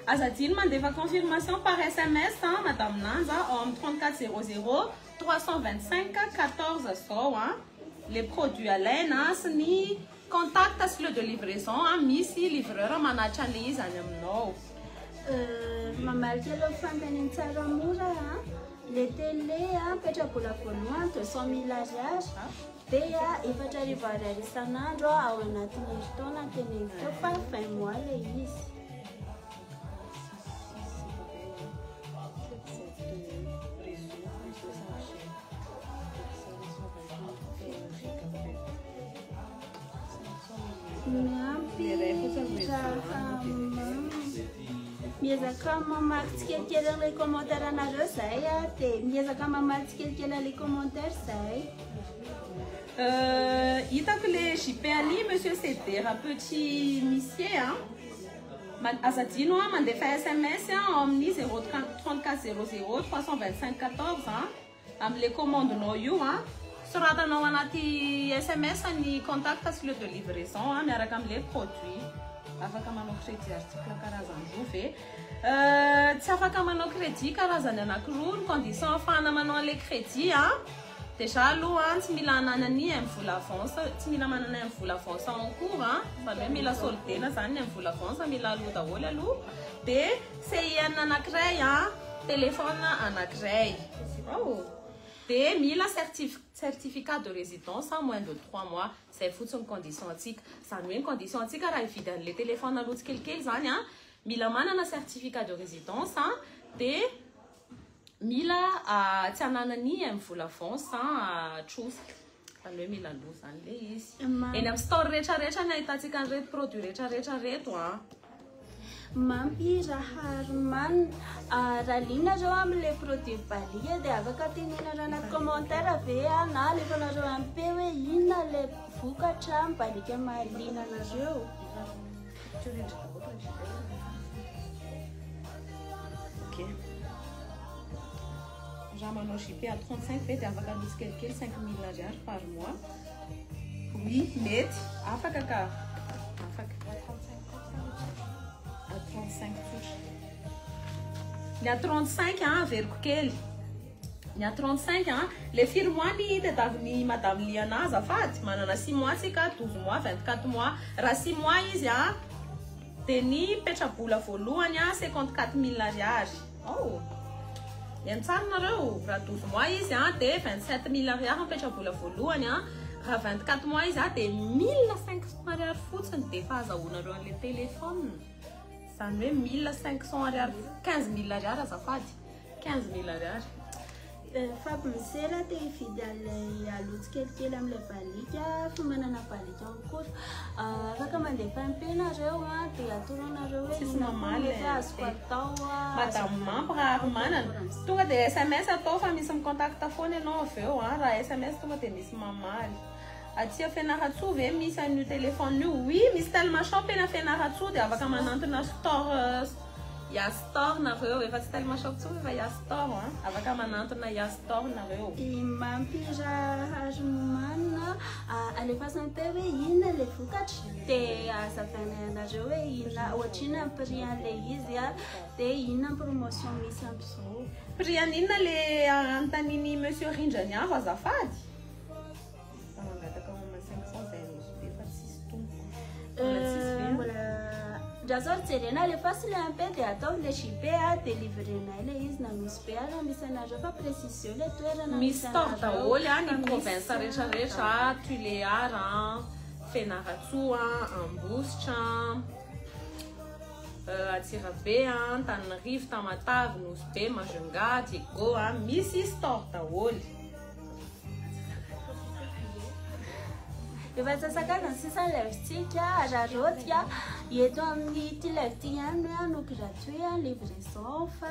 Azadino mandefa confirmation par SMS a madame Nanja ao amin'ny 34 00 325 14 zao a le produit alaina sy ny contact sy lieu de livraison a, misy livreur manatra an'le izy any aminao. Mamaly kely amin'ny fanontaniana tsara mora a le télé a petrabola voalohany 200 000 ariary de a 4000 ariary isan'andro ao anatin'ny herintaona teneniko teo fa 20 mois le izy. Miampy raha miezaka mamaky tsikelikely an'ilay commentaire anareo zahay a de miezaka mamaly tsikelikely an'ilay commentaire zahay. Hitako le JP ali monsieur Cédera Petit Missier a. Azadino a mandefa SMS a ao amin'ny 034 00 325 14 a am'le commande-nao io a, soratanao anaty SMS ny contact sy lieu de livraison a miaraka am'le produit. Afaka manao crédit article karazany roa ve? Tsy afaka manao crédit karazany anankiroa. Ny condition ahafahana manao an'le crédit a déjà aloha tsy mila ananany MVola avance, tsy mila manana MVola avance en cours a, zany hoe mila soldena zany ny MVola avance, mila aloha daholo aloha, de CIN anankiray a, téléphone anankiray oh. De mila certificat de résidence en moins de 3 mois. Zay fotsiny condition antsika. Zany hoe ny condition antsika raha hividy an'le téléphone aloha tsikelikely zany a mila manana certificat de résidence a de Mila tsy ananany MVola avance trosa. Zany hoe mila aloha zany le izy. Eny amin'ny store rehetrarehetra ny ahitantsika an'ireto produit rehetrarehetra reto a. Mampy Raharimana. Raha liana nareo amin'ilay produit Balika dia afaka tenenareo anaty commentaire ve na alefanareo MP hoe inona ilay vokatra Balika mahaliana anareo. Ok. Raha manao JP à 35 ve dia afaka aloha tsikelikely 5000 ariary par mois? Oui, mety. Afaka ka. Afaka. À 35 tsotra. Ny à 35 a, averiko kely. Ny à 35 a, le firy mois ny tadiavin'ny Madame Liana azafady? Manana 6 mois tsika, 12 mois, 24 mois. Raha 6 mois izy a, dia ny petrabola voalohany a 54 000 ariary. Oh. Ny tsara nareo, raha 12 mois izy a, dia 27 000 ariary ny petrabola voalohany a. Raha 24 mois izy a, dia 1500 ariary fotsiny dia efa azahoanareo an'ilay téléphone. Zany hoe 1500 ariary, 15 000 ariary azafady. 15 000 ariary. Faby Misela te hividy an'ilay aloha tsikelikely amin'ilay balika fa manana balika en cours. Afaka mandefa MP nareo a, dia atoronareo hoe Tsisy inona koa mamaly mety e. azoko atao a. Madame Mampy Raharimana. Tonga dia SMS atao fa misy micontacte foana ianao avy eo a. Raha SMS tonga dia misy mamaly. Aty Fianarantsoa ve misy an'io téléphone io? Oui, misy Telma Shop eny Fianarantsoa dia afaka manantona store Ya Store nareo. Efa tsy Telma Shop intsony fa Ya Store a. Afaka manantona Ya Store nareo. I Mampy Raharimana alefaso MP hoe inona ilay vokatra dia azavainay anareo hoe inona ohatrinona ny prix an'ilay izy a, dia inona ny promotion misy amin'izao. Prix an'inona le anontanian'i Monsieur Rindraniaro azafady? Fa mangataka momba 500 zay nosy be fa tsisy tompoko. Mbola tsisy ve? Mbola raha zao jerena alefaso ilay MP dia ataovy ilay JP a, dia livrenay ilay izy na nosy be ary misy anareo fa précision ilay toerana Misy misy store anareo. daholo a, ny Fa misy, province rehetrarehetra, Tuléar, Fianarantsoa, Ambositra, Antsirabe, Antananarivo, Tamatave, Nosy Be, Majunga, Diego, misy store daholo. Efa antsasakadiny sisa ny live-tsika, raha eto amin'ny ity live ity ihany no gratuit livraison fa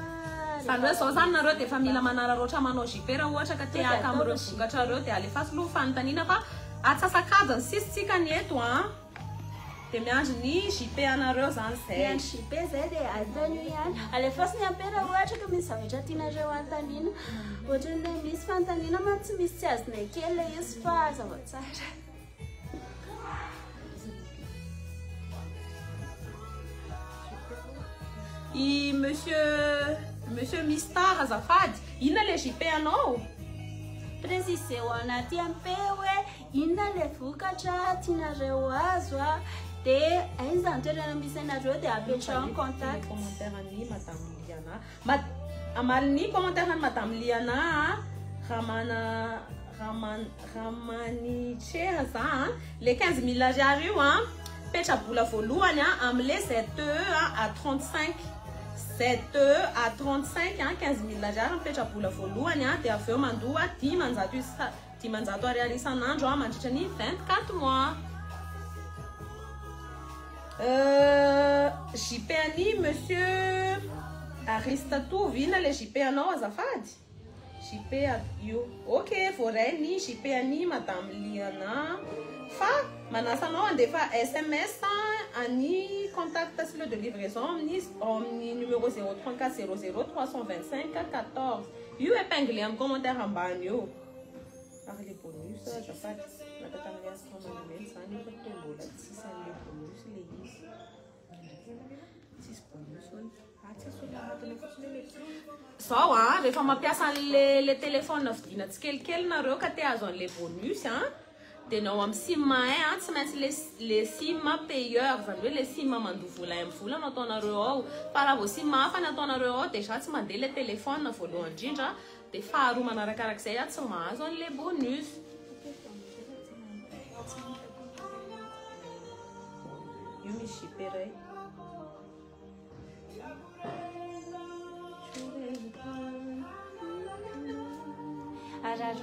Zany hoe zao zany nareo dia efa mila manararaotra manao JP raha ohatra ka te haka amin'ireo vokatra ireo dia alefaso aloha fanontaniana fa antsasakadiny sisa tsika ny eto a. Dia miandry ny JP anareo zany zay. Miandry JP zay dia antanio ihany. Alefaso ny MP raha ohatra ka misy zavatra tianareo anontaniana. Ohatran'ny hoe misy fanontaniana mantsy tsy misy tsy azonay kely ilay izy fa hazava tsara. I Monsieur Mistar azafady, inona le JP anao? Précisez ho anaty MP hoe inona le vokatra tianareo azo a, dia aiza ny toerana misy anareo dia apetraho ny contact. Commentaire an'i Madame Liana. Amaly ny commentaire an'i Madame Liana a, Ramana, Raman, Ramanichera za a, le 15 000 ariary io a, petrabola voalohany a, amin'le ZTE a, à 35. ZTE à 35 a, 15 000 ariary ny petrabola voalohany a, dia avy eo mandoa 500 ariary isan'andro a, mandritra ny 24 mois. JP an'i Monsieur Aristatovy, inona le JP anao azafady? JP io. Ok, voaray ny JP an'i Madame Liana. Fa manasa anao andefa SMS any contact sy lieu de livraison amin'ny numéro 034 00 325 14. Io épinglé amin'ny commentaire ambany io. Ary le bonus azafady. Nata tamin'ny instant manuel zany efa toa mbola tsisy an'le bonus le izy. Tsisy bonus hono. Zao a, rehefa mampiasa an'le le téléphone vidiana tsikelikely nareo ka te azo an'le bonus a, dia ny ao amin'ny SIM 1 a, tsy maintsy le SIM payeur, zany hoe le SIM mandoa vola amin'ny vola no ataonareo ao. Fa raha vao SIM hafa ny ataonareo ao, déjà tsy mandeha le téléphone voalohany indrindra, dia faharoa manarakarak'izay a, tsy mahazo an'le bonus. Io misy JP ray.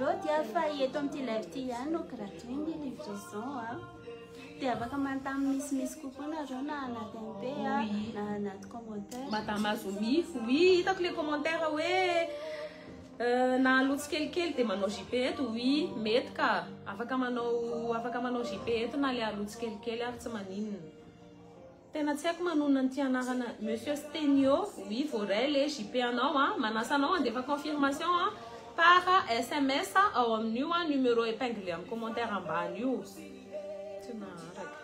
sarody a, fa eto amin'ity live ity ihany no gratuit ny livraison a. Dia afaka manontany misimisy kokoa nareo na anaty MP a, na anaty commentaire. Madame Azomi, oui, hitako le commentaire hoe na aloha tsikelikely dia manao JP eto. Oui, mety ka, afaka manao JP eto na le aloha tsikelikely ary tsy maninona. Tena tsy haiko manonona an'ity anarana, Monsieur Stenio. Oui, voaray le JP anao a, manasa anao andefa confirmation a par SMS ao amin'io a numéro épinglé amin'ny commentaire ambany io. Tsy naharaka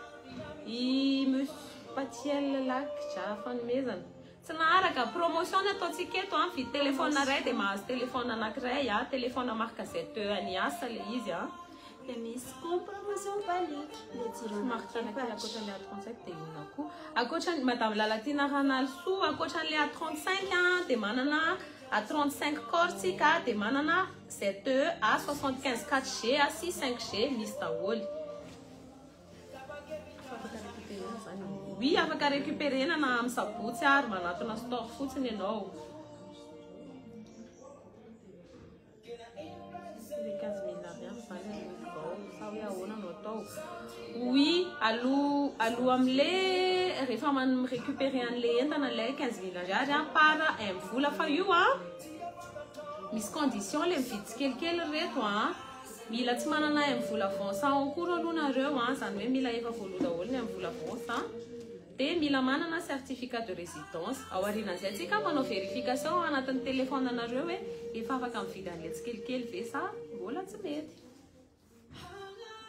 i Monsieur Patiel Lakja fanomezana, tsy naharaka. Promotion ny ataontsika eto a, mividy téléphone ray dia mahazo téléphone anankiray a, téléphone marque ZTE any asa le izy a. Dia misy koa promotion baliky le jiro. Marque anankiray ankoatran'le A35 dia inona koa ankoatrany, Madame Lalatina Ranalsoa? Ankoatran'le A35 a, dia manana A35 core tsika, dia manana ZTE A75 4G a sy 5G, misy daholy. Afaka récupérena zany? Oui, afaka récupérena na amin'ny sabotsy ary manatona store fotsiny ianao. Le 15 000 ariary zany aloha vao sa hoe ahoana no atao? Oui, aloha am'le rehefa man récupérer an'le entana le 15 000 ariary a par MVola. Fa io a misy condition le mividy tsikelikely reto a, mila tsy manana MVola avance en cours aloha nareo a, zany hoe mila efa voaloha daholo ny MVola avance, dia mila manana certificat de résidence. Ao aorianan'izay tsika manao vérification ao anatin'ny téléphone anareo hoe efa afaka mividy an'le tsikelikely ve sa mbola tsy mety.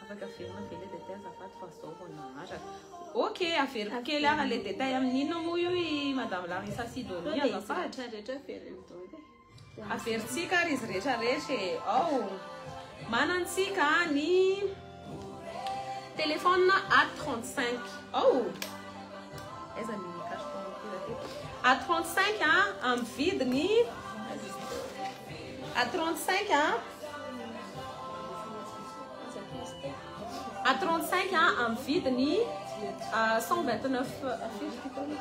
Afaka averina ve le détail azafady fa zao vao naharaka? Ok, averiko kely ara le détail. Amin'inona moa io i Madame Larissa Sidonie azafady? Rehetrarehetra averiny daholo. Averitsika ary izy rehetrarehetra e. Ao manantsika ny téléphone A35 ao, aiza ny carton A35 a, amin'ny vidiny A35 a, A35 a, amin'ny vidiny 129 firy ty taona?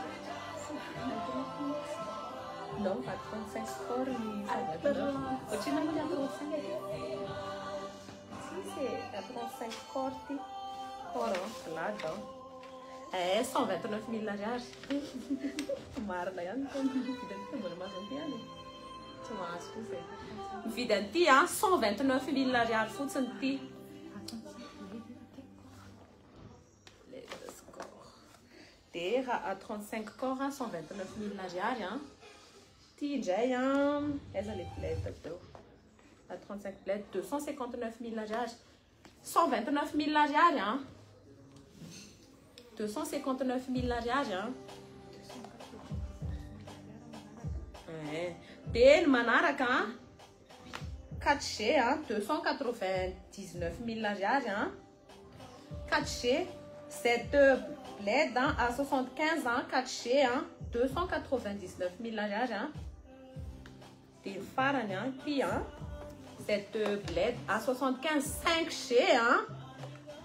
Non, A35 core ny 129. Ohatrino moa ny A35? Tsisy e, A35 core ty, core an, blad an, eh, 129 mille ariary marina ihany. Mividy an'ity mbola mahazo an'ity ihany e? Tsy mahazo kosa e. Mividy an'ity a 129 mille ariary fotsiny ty le score. De raha A35 core a 129 mille ariary a. Ty indray a, aiza le bled teo? A35 bled, 259 mille ariary. 129 mille ariary a, 259 mille ariary a. Eh, de ny manaraka 4G a, 299 mille ariary a, 4G ZTE Blade a, A75 a, 4G a, 299 mille ariary a. De ny farany a, ty a ZTE Blade A75 5G a,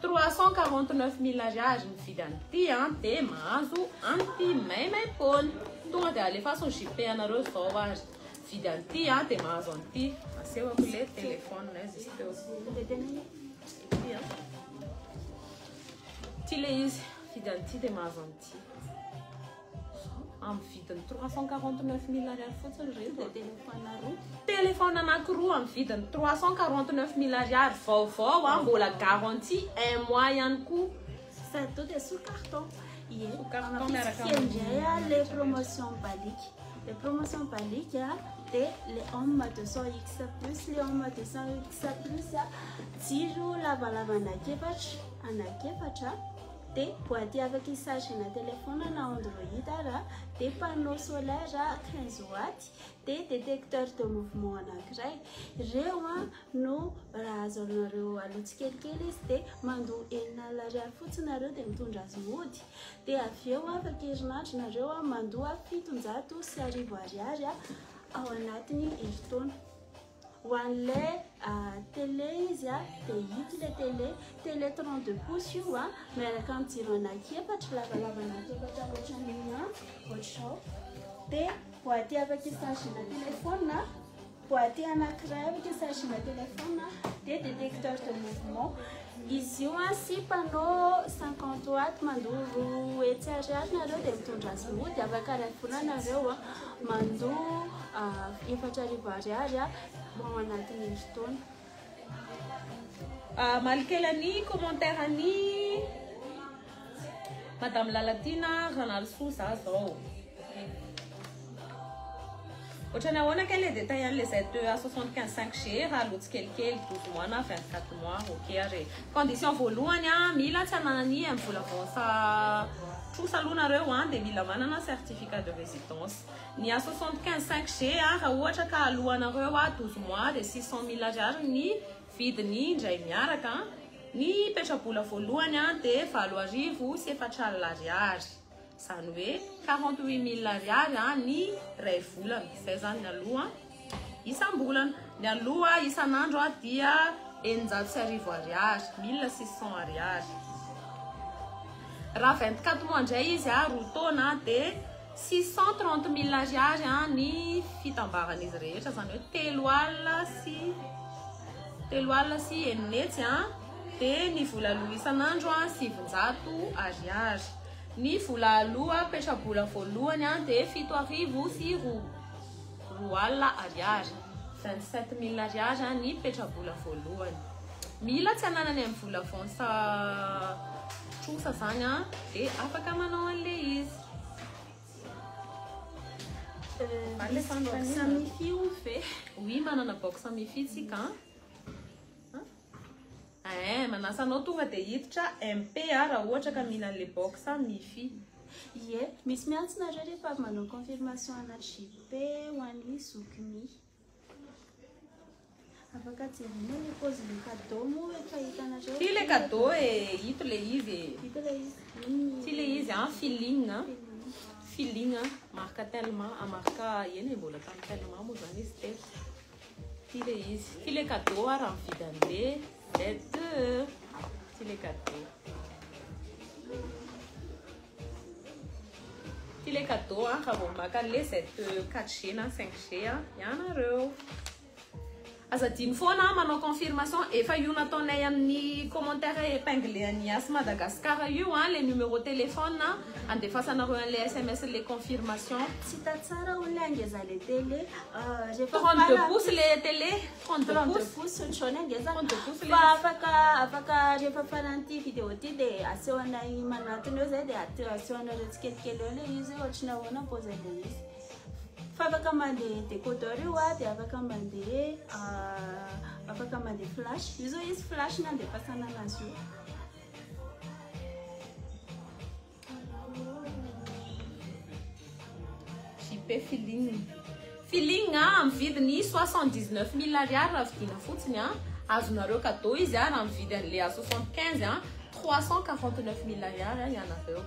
349 mille ariary. Mividy an'ity a de mahazo an'ity maimaim-poana. Tonga de alefaso ny JP anareo zao ary vidy an'ity a de mahazo an'ity. Asehoko le téléphone, aiza izy teo? Ty a, ty le izy. Vidy an'ity de mahazo an'ity amin'ny vidiny 349 mille ariary fotsiny reto. Téléphone roa. Téléphone anankiroa amin'ny vidiny 349 mille ariary, vaovao a, mbola garantie un mois ihany koa. Sady to dia sous carton ie. Sous carton miaraka. Indray a le promotion baliky, le promotion baliky a, de le Home 200 X plus. Le Home 200 X plus a, jiro lavalava anakefatra, de boîtier afaka isargena téléphone na Android ara, de panneau solaire 15 watts, de détecteur de mouvement anankiray. Reo a no raha azo anareo aloha tsikelikely izy, de mandoa 60 000 ariary fotsiny nareo de mitondra azy mody, de avy eo afaka herinandro nareo a mandoa 11 700 ariary a ao anatiny herintaona. Ho an'le télé izy a, de ito le télé, télé 32 pouces io a, miaraka amin'ny jiro anankiefatra lavalava anankiefatra ohatran'io a, ohatr'izao, de boîtier afaka isargena téléphone. Boîte anankiray afaka chargena téléphone dia détecteur de mouvement. Izy io a sy panneau 50 watt, mandoa 200 ariary nareo dia mitondra azy mody, afaka ray volana nareo a mandoa 4000 ariary a ao anatin'ny herintaona. Malikely any commentaire any Madame Lalatina Ranalisoa za zao. Ohatrany ahoana kay le détail an'le ZTE A75 5G raha aloha tsikelikely 12 mois na 24 mois? Ok, ary condition voalohany a, mila tsy ananany amin'ny vola avance trosa aloha nareo a, dia mila manana certificat de résidence. Ny A75 5G a, raha ohatra ka alohanareo a 12 mois, dia 600 mille ariary ny vidiny indray miaraka. Ny petrabola voalohany a dia 4004 ariary, zany hoe 48 mille ariary a ny ray volana zay zany ny aloha isam-bolana. Ny aloha isan'andro a dia 1600 ariary, 1600 ariary. Raha 24 mois indray izy a, 2 taona, dia 630 mille ariary a ny fitambaran'izy rehetra, zany hoe 630 600 a. Dia ny vola aloha isan'andro a 900 ariary. Ny vola aloha petrabola voalohany a dia 7200 ariary, 27 mille ariary a ny petrabola voalohany. Mila tsy ananany amin'ny vola avance trosa zany a, dia afaka manao an'le izy. Misy box mifi io ve? Oui, manana box mifi tsika. Manasa anao tonga dia hiditra MP a raha ohatra ka mila an'le box mifi. Ie, misy miantso nareo rehefa avy manao confirmation anaty JP ho an'ny Zokimi. Afaka jerena le pose le cadeau moa efa hitanareo. Ty le cadeau e, ito le izy e. Hita le izy. Ty le izy a, Feeling a. Feeling a, marque Telma, a marque eny e, mbola tamin'ny Telma moa zany izy teto. Ty le izy. Ty le cadeau a raha mividy an'le ZTE. Ty le cadeau. Ty le cadeau a raha vao maka an'le ZTE 4G na 5G a ianareo. Aza adino foana manao confirmation, efa io nataonay amin'ny commentaire épinglé an'ny Yas Madagascar io a le numéro téléphone andefasanareo an'le SMS le confirmation. Tsy hita tsara ho le angeza le télé. Rehefa 32 pouces le télé, 32 32 pouces. Pouces ohatr'izao ny angezana. 32 pouces le Fa afaka rehefa faran'ity vidéo ty dia aseho anay manatona eo zay, dia aseho anareo tsikelikely eo le izy hoe ohatry ny ahoana pose le izy. Fa afaka mandeha décodeur io a, dia afaka mandeha flash. Io zao izy flash na andefasana anazy io. JP Feeling. Feeling a amin'ny vidiny 79 mille ariary raha vidina fotsiny a. Azonareo cadeau izy a raha mividy an'le A75 a 349 mille ariary a ianareo.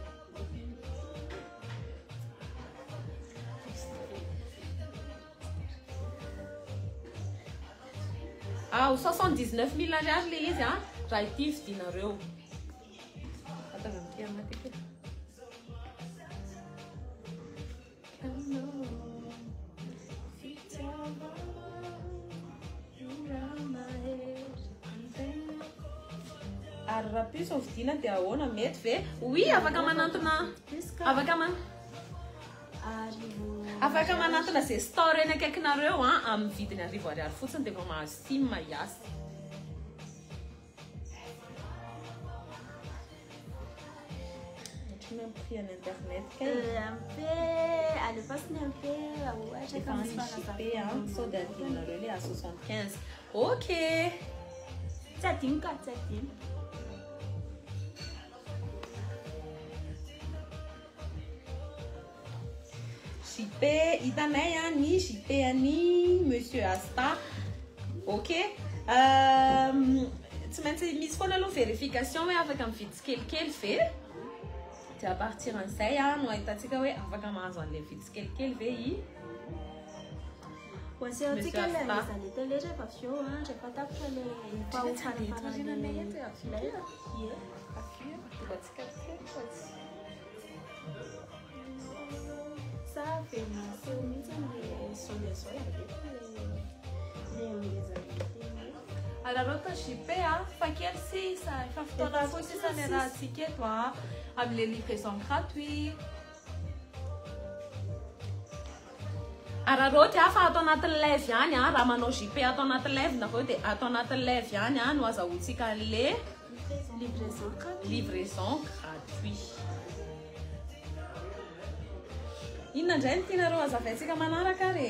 Ah, 79 mille ariary le izy a raha ity vidinareo. Ataovy amin'ity anaty kely. Ary raha puce no vidiana dia ahoana, mety ve? Oui, afaka manantona. Puce ka. Afaka man Arivo. Afaka manantona zay store eny akaikinareo a amin'ny vidiny 1000 ariary fotsiny dia efa mahazo sim Yas. Ohatry ny prix en internet kay. MP, alefaso ny MP ohatra Efa ka misy any JP a, sao dia adinonareo le A75. Ok. Tsy adino ka, tsy adino. JP hitanay a ny JP any Monsieur Asta. Ok. Tsy maintsy misy foana aloha vérification hoe afaka mividy tsikelikely ve? Dia à partir an'izay a no ahitantsika hoe afaka mahazo an'le vidy tsikelikely ve i Ho asehontsika Monsieur le Asta. angeza le télé rehefa avy eo a, rehefa tapitra le efa ho Tsy andeha eto aoriananay eto e, avy eo. Ie. Avy eo, tonga antsika telo. Sa velona aseho mihitsy le zao le zao e, alefa le Araraotra JP a, fa kely sisa, efa fotoana fohy sisa ny rahantsika eto a, amin'ilay livraison gratuit. Araraoty a, fa ato anatin'ny live ihany a, raha manao JP ato anaty live nareo dia ato anatin'ny live ihany a no azahoantsika an'le Livraison gratuit. Livraison gratuit. Inona indray no tianareo hazavaintsika manaraka ary e?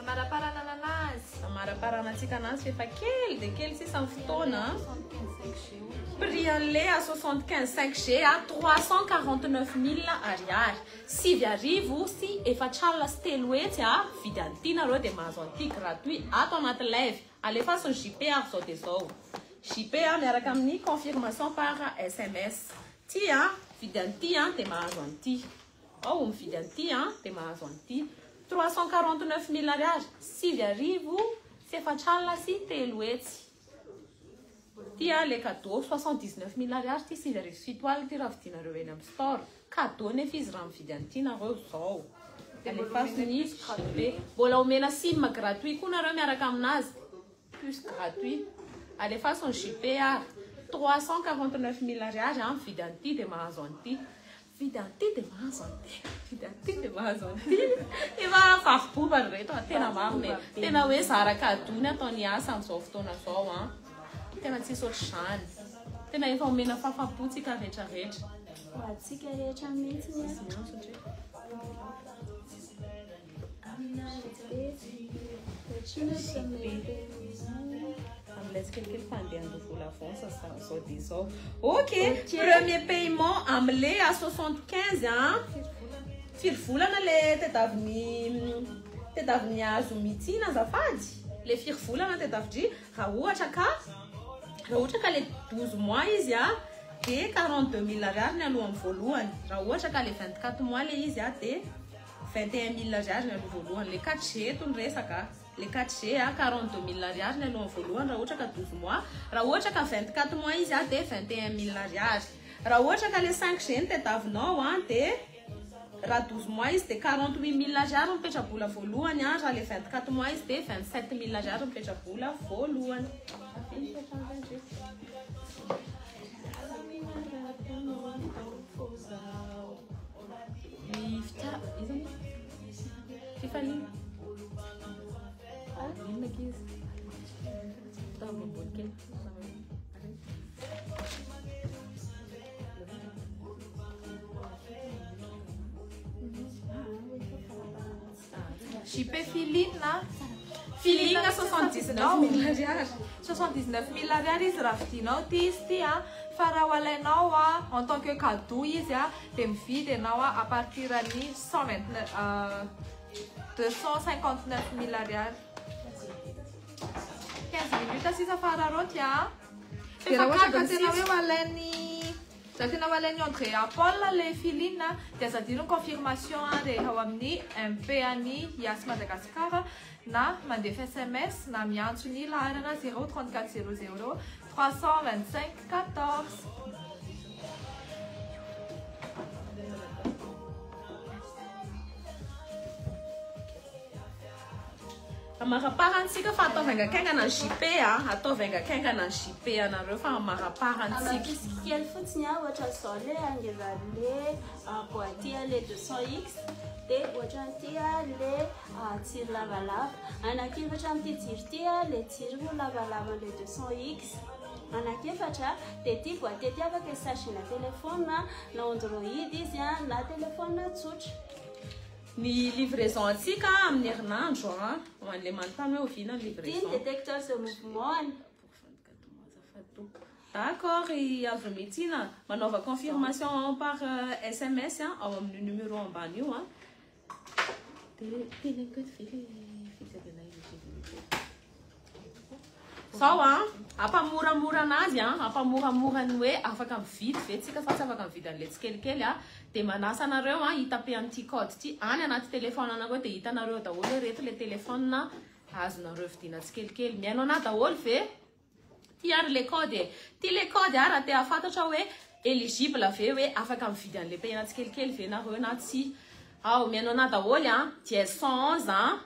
Amaraparana anazy. Amaraparana antsika anazy fa efa kely dia kely sisa ny fotoana. Prix an'le A75 5G a 349 000 ariary. 349 400 a, vidy an'ity nareo dia mahazo an'ity gratuit ato anaty live. Alefaso ny JP ary zao dia zao. JP a miaraka amin'ny confirmation par SMS. Ty a, vidy an'ity a dia mahazo an'ity. Ao mividy an'ity a dia mahazo an'ity. 349 000 ariary, 349 400. Ty a le cadeau 79 000 ariary ty, 7 900 ty raha vidinareo eny amin'ny store. Cadeau nefa izy raha mividy an'ity nareo zao. Alefaso ny JP. Mbola omena SIM gratuit koa nareo miaraka aminazy. Plus gratuit. Alefaso ny JP ary. 349 000 ariary a, mividy an'ity dia mahazo an'ity. Vidy an'ity dia mahazo an'ity. Vidy an'ity dia mahazo an'ity. Efa faribobany reto a, tena marina e. Tena hoe zara cadeau ny ataony asa amin'izao fotoana izao a. Tena tsisy ohatr'izany. Tena efa omena fafapotsika rehetrarehetra. Ho antsika rehetra mihitsy ny a. Ohatrino premier paiement? Amin'ilay tsikelikely fa andeha andoa vola avance zao dia zao. Ok, premier paiement amin'le A75 a. Firy volana le tedaviny azo mitsina azafady? Le firy volana tedavindry? Raha ohatra ka le 12 mois izy a de 42 000 ariary ny alohan'ny voalohany. Raha ohatra ka le 24 mois le izy a de 21 000 ariary ny aloha voalohany. Le 4G to ny resaka. Le 4G a 42 000 ariary ny alohan'ny voalohany raha ohatra ka 12 mois. Raha ohatra ka 24 mois izy a de 21 000 ariary. Raha ohatra ka le 5G ny tediavinao a de raha 12 mois izy de 48 000 ariary mipetra-bola voalohany a. Raha le 24 mois izy de 27 000 ariary mipetra-bola voalohany. Ny fitia iza moa? Fifaliana. Inona ankizy? Atao ambonimbony kely. JP Filine. Filine 79 000 ariary. 79 000 ariary izy raha vidinao ty izy ty a, fa raha ho alainao a en tant que cadeau izy a de mividy ianao a à partir ny 129 259 000 ariary. 15 minutes sisa fararaoty a. De raha ohatra ka tena hoe alainy, raha tena ho alainy Andrea Paul le Filine de aza adino ny confirmation a rehefa ao amin'ny MP any Yas Madagascar, na mandefa SMS na miantso ny laharana 034 00 325 14. Amaraparantsika fa ataovy haingakaingana ny JP a, ataovy haingakaingana ny JP anareo fa amaraparantsika. Amafisy kely fotsiny a, ohatra zao le angezan'le boîtier le 200X de ohatran'ity a le jiro lavalava anankiefatra. Amin'ity jiro ty a le jiro lavalava le 200X anankiefatra de ty boîtier ty afaka chargena téléphone na Android izy a na téléphone tsotra. Ny livraison antsika amin'ny herinandro a, ho an'le manontany hoe oviana ny ty ny livraison. Détecteur de mouvement. D'accord, azo mitsina manaova confirmation par SMS a ao amin'ny numéro ambany io a. De teneniko eto ve le fijerena éligibilité zao a, ampamoramora anazy a, ampamoramora ny hoe afaka mividy ve tsika fa tsy afaka mividy an'le tsikelikely a, de manasa anareo a hitape an'ity code ty any anaty téléphone anareo de hitanareo daholo hoe reto le téléphone azonareo vidina tsikelikely. Mihaino ana daholo ve? Ty ary le code e, ty le code a, raha te ahafantatra hoe éligible ve, hoe afaka mividy an'le payana tsikelikely ve nareo na tsy. Ao mihaino ana daholo a, dièse 111 a,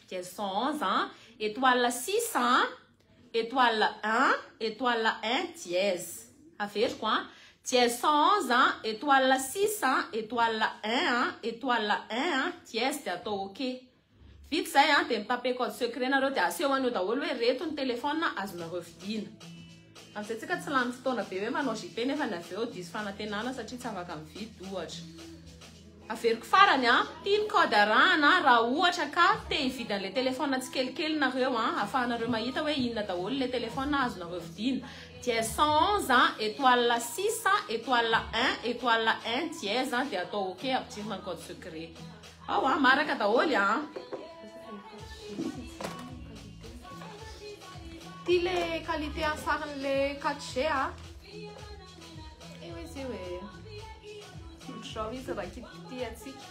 dièse 111 a. Étoile 6 a, étoile 1, étoile 1 dièse. Averiko a, dièse 111 a, étoile 6 a, étoile 1 a, étoile 1 a, dièse de atao ok. Vita zay a, de mitape code secret nareo de aseho an'io daholo hoe reto ny téléphone azonareo vidiana. Amin'izay tsika tsy lany fotoana be hoe manao JP nefa ny avy eo diso fanantenana satria tsy afaka mividy ohatra. Averiko farany a, ty ny code arahana raha ohatra ka te hividy an'ilay téléphone tsikelikely nareo a, ahafahanareo mahita hoe inona daholo ilay téléphone azonareo vidiana. Dièse 111 a, étoile 6 a, étoile 1, étoile 1 dièse a, de atao ok ampidirina ny code secret. Ao a, maraka daholo a. Ty le qualité amin'ny sarin'le 4G a. Io izy io e. Ohatr'izao izy raha kitikitihantsika.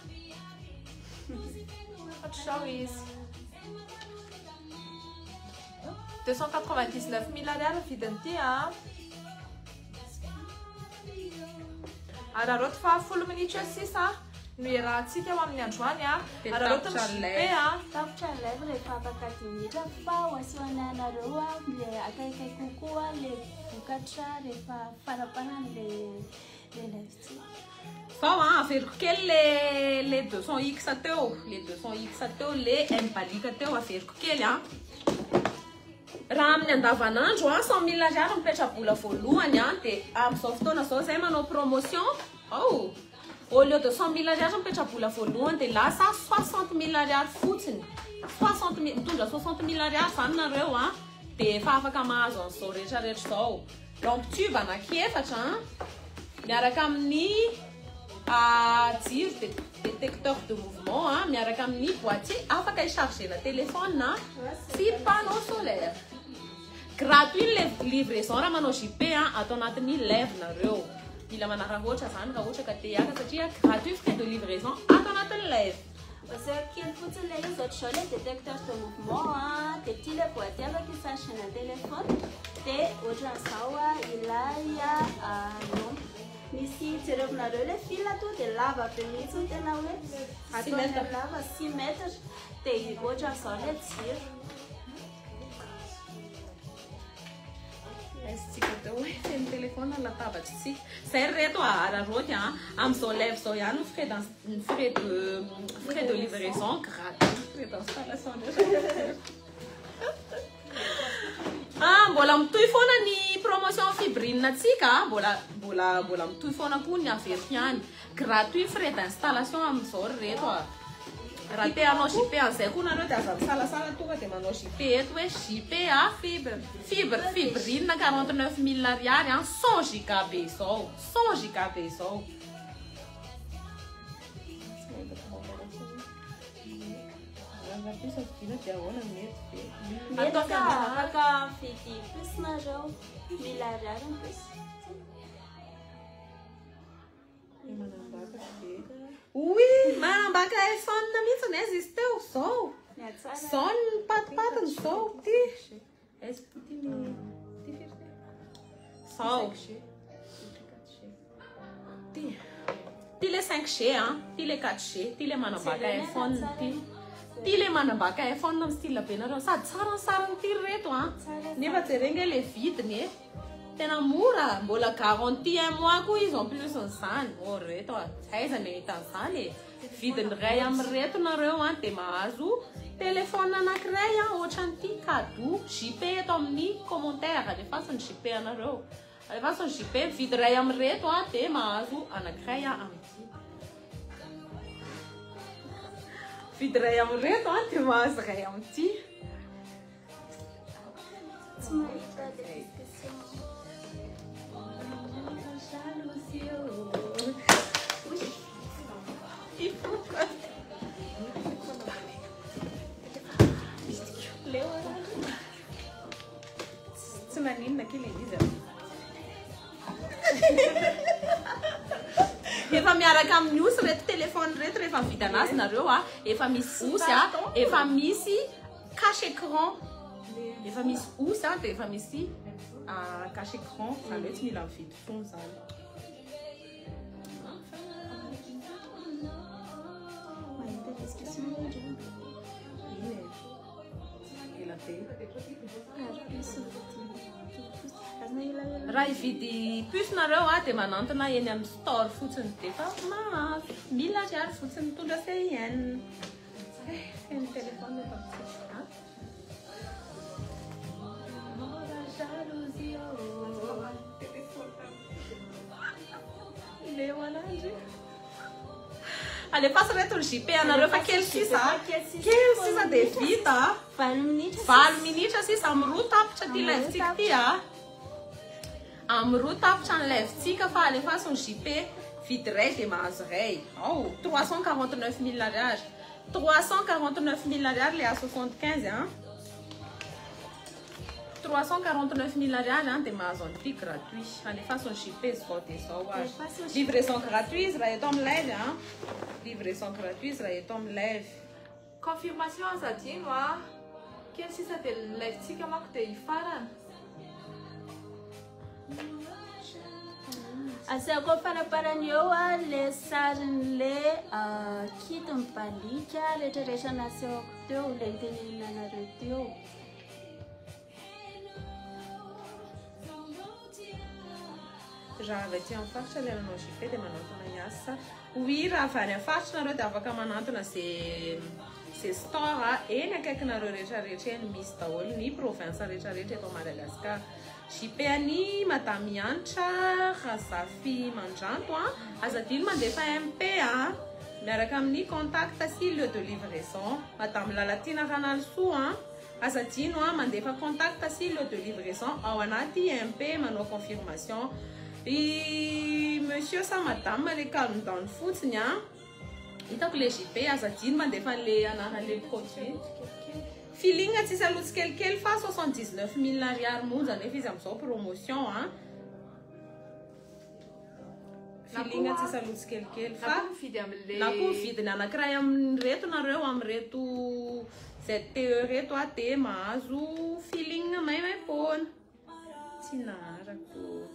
Ohatr'izao izy. 299 000 ariary ny vidin'ity a. Araraoty fa 10 minitra eo sisa no iarahantsika ho amin'ny androany a. Dia Araraoty ny tapitra JP live. a. Tapitra ny live rehefa afaka 10 minitra fa ho asehonay anareo a le akaikaiky kokoa le vokatra rehefa faraparany le live tsika. Zao a, averiko kely le 200X teo, le 200X teo, le M balika teo averiko kely a. Raha amin'ny andavanandro a, 100 000 ariary mipetra-bola voalohany a, de amin'izao fotoana zao zay manao promotion. Ao, au lieu de 100 000 ariary mipetra-bola voalohany de lasa 60 000 ariary fotsiny. 60 000, mitondra 60 000 ariary zany nareo a, de efa afaka mahazo an'izao rehetrarehetra zao. Lampe tube anankiefatra a, miaraka amin'ny jiro détecteur de mouvement a, miaraka amin'ny boîtier afaka hichargena téléphone a, sy panneau solaire. Gratuit le livraison raha manao JP a, atao anatin'ny live nareo. Mila manararaotra zany raha ohatra ka te hiaka satria gratuit frais de livraison atao anatin'ny live. Aseo kely fotsiny le izy ohatr'izao le détecteur de mouvement a, de ty le boîtier afaka hichargena téléphone, de ohatran'izao a ilay a lampe. Misy jerevinareo le fil to de lava be mihitsy ny tena hoe ataony mètres. lava 6 mètres, de ohatran'izao le jiro. Aizitsika teo hoe feno téléphone ny latabatritsika. Zay ry reto a, araraoty a, amin'izao live zao ihany ny frais d'ins-, ny frais de livraison gratuit. Frais d'installation ndray. Ah, mbola mitohy foana ny promotion fibrine atsika, mbola mitohy foana koa ny averiko ihany. Gratuit frais d'installation amin'izao ry reto a. Raha te hanao JP an'izay koa nareo de aza misalasala tonga de manao JP eto hoe JP a Fibre. fibre fibrine 49 000 ariary a, 100 giga be zao, 100 giga be zao. Mety Ataovy ka androany. afaka mividy plus nareo, 1000 ariary ny plus. Oui, manambaka iPhone mihitsy ny aiza izy teo zao. Mihatsara. Zao ny patipatiny zao ty. Aiza ty ny ty firy ty? Zao. Ty. Ty le 5G a, ty le 4G, ty le manambaka iPhone ty. Ty le manambaka iPhone amin'ny style be nareo. Sady tsara ny sariny ty ry reto a. Nefa jereo nge le vidiny e. Tena mora, mbola garantie un mois koa izy en plus n'izany. Oh reto a, aiza ny ahita an'izany e. Vidiny iray amin'ireto nareo a, de mahazo téléphone anankiray a, ohatran'ity cadeau JP eto amin'ny commentaire. Alefaso ny JP anareo. Alefaso ny JP, mividy iray amin'ireto a, de mahazo anankiray a amin'ity. Mividy iray amin'ireto a, de mahazo iray amin'ity. Tsy mahita le discussion. Tsy maninona kely izy. Efa miaraka amin'ny osy reto téléphone reto rehefa mividy anazy nareo a, efa misy osy a, efa misy cache écran. Efa misy osy a, de efa misy cache écran, zany hoe tsy mila mividy fony zany. Mahita discussion indray. Iny e. Ela be. Raha hividy puce nareo a dia manantona eny amin'ny store fotsiny dia efa mahazo 1000 ariary fotsiny mitondra CIN. Feno téléphone eto amintsika. Leo anandry. Alefaso reto ny JP anareo fa kely sisa. Kely sisa dia vita. 8 minitra. 8 minitra sisa amin'ny 2 tapitra ty live tsika ty a. Amin'ny 2 tapitra ny live tsika fa alefaso ny JP vidy ray dia mahazo ray. Ao 349 000 ariary. 349 000 ariary le A75 hein. 349 000 ariary hein dia mahazo an'ity gratuit. Alefaso ny JP zao dia zao ary. Livraison gratuit izy raha eto amin'ny live hein. Livraison gratuit izy raha eto amin'ny live. Confirmation aza adino a. Kely sisa dia live tsika manko dia hifarana. Asako faraparany eo a le sarin'le kit mibalika rehetrarehetra nasehoko teo le nitenenina anareo teo. Raha avy aty amin'ny faritra ilay manao JP dia manantona hiasa. Oui, raha avy any amin'ny faritra nareo dia afaka manantona ze store eny akaikinareo rehetrarehetra eny misy daholo ny province rehetrarehetra eto Madagascar. JP any Madame Yantra Razafy Mandranto a. Aza adino mandefa MP a miaraka amin'ny contact sy lieu de livraison. Madame Lalatina Ranalisoa a. Aza adino a mandefa contact sy lieu de livraison ao anaty MP manao confirmation. I monsieur sa madame le kalondany fotsiny a. Hitako le JP aza adino mandefa le anaran'le produit. Feeling tsisy aloha tsikelikely fa 79 000 ariary monja nefa izy amin'izao promotion a. Feeling tsisy aloha tsikelikely Na fa koa mividy amin'le na koa mividiny anankiray amin'ireto nareo amin'ireto ZTE reto a dia mahazo feeling maimaim-poana. Tsy naharako.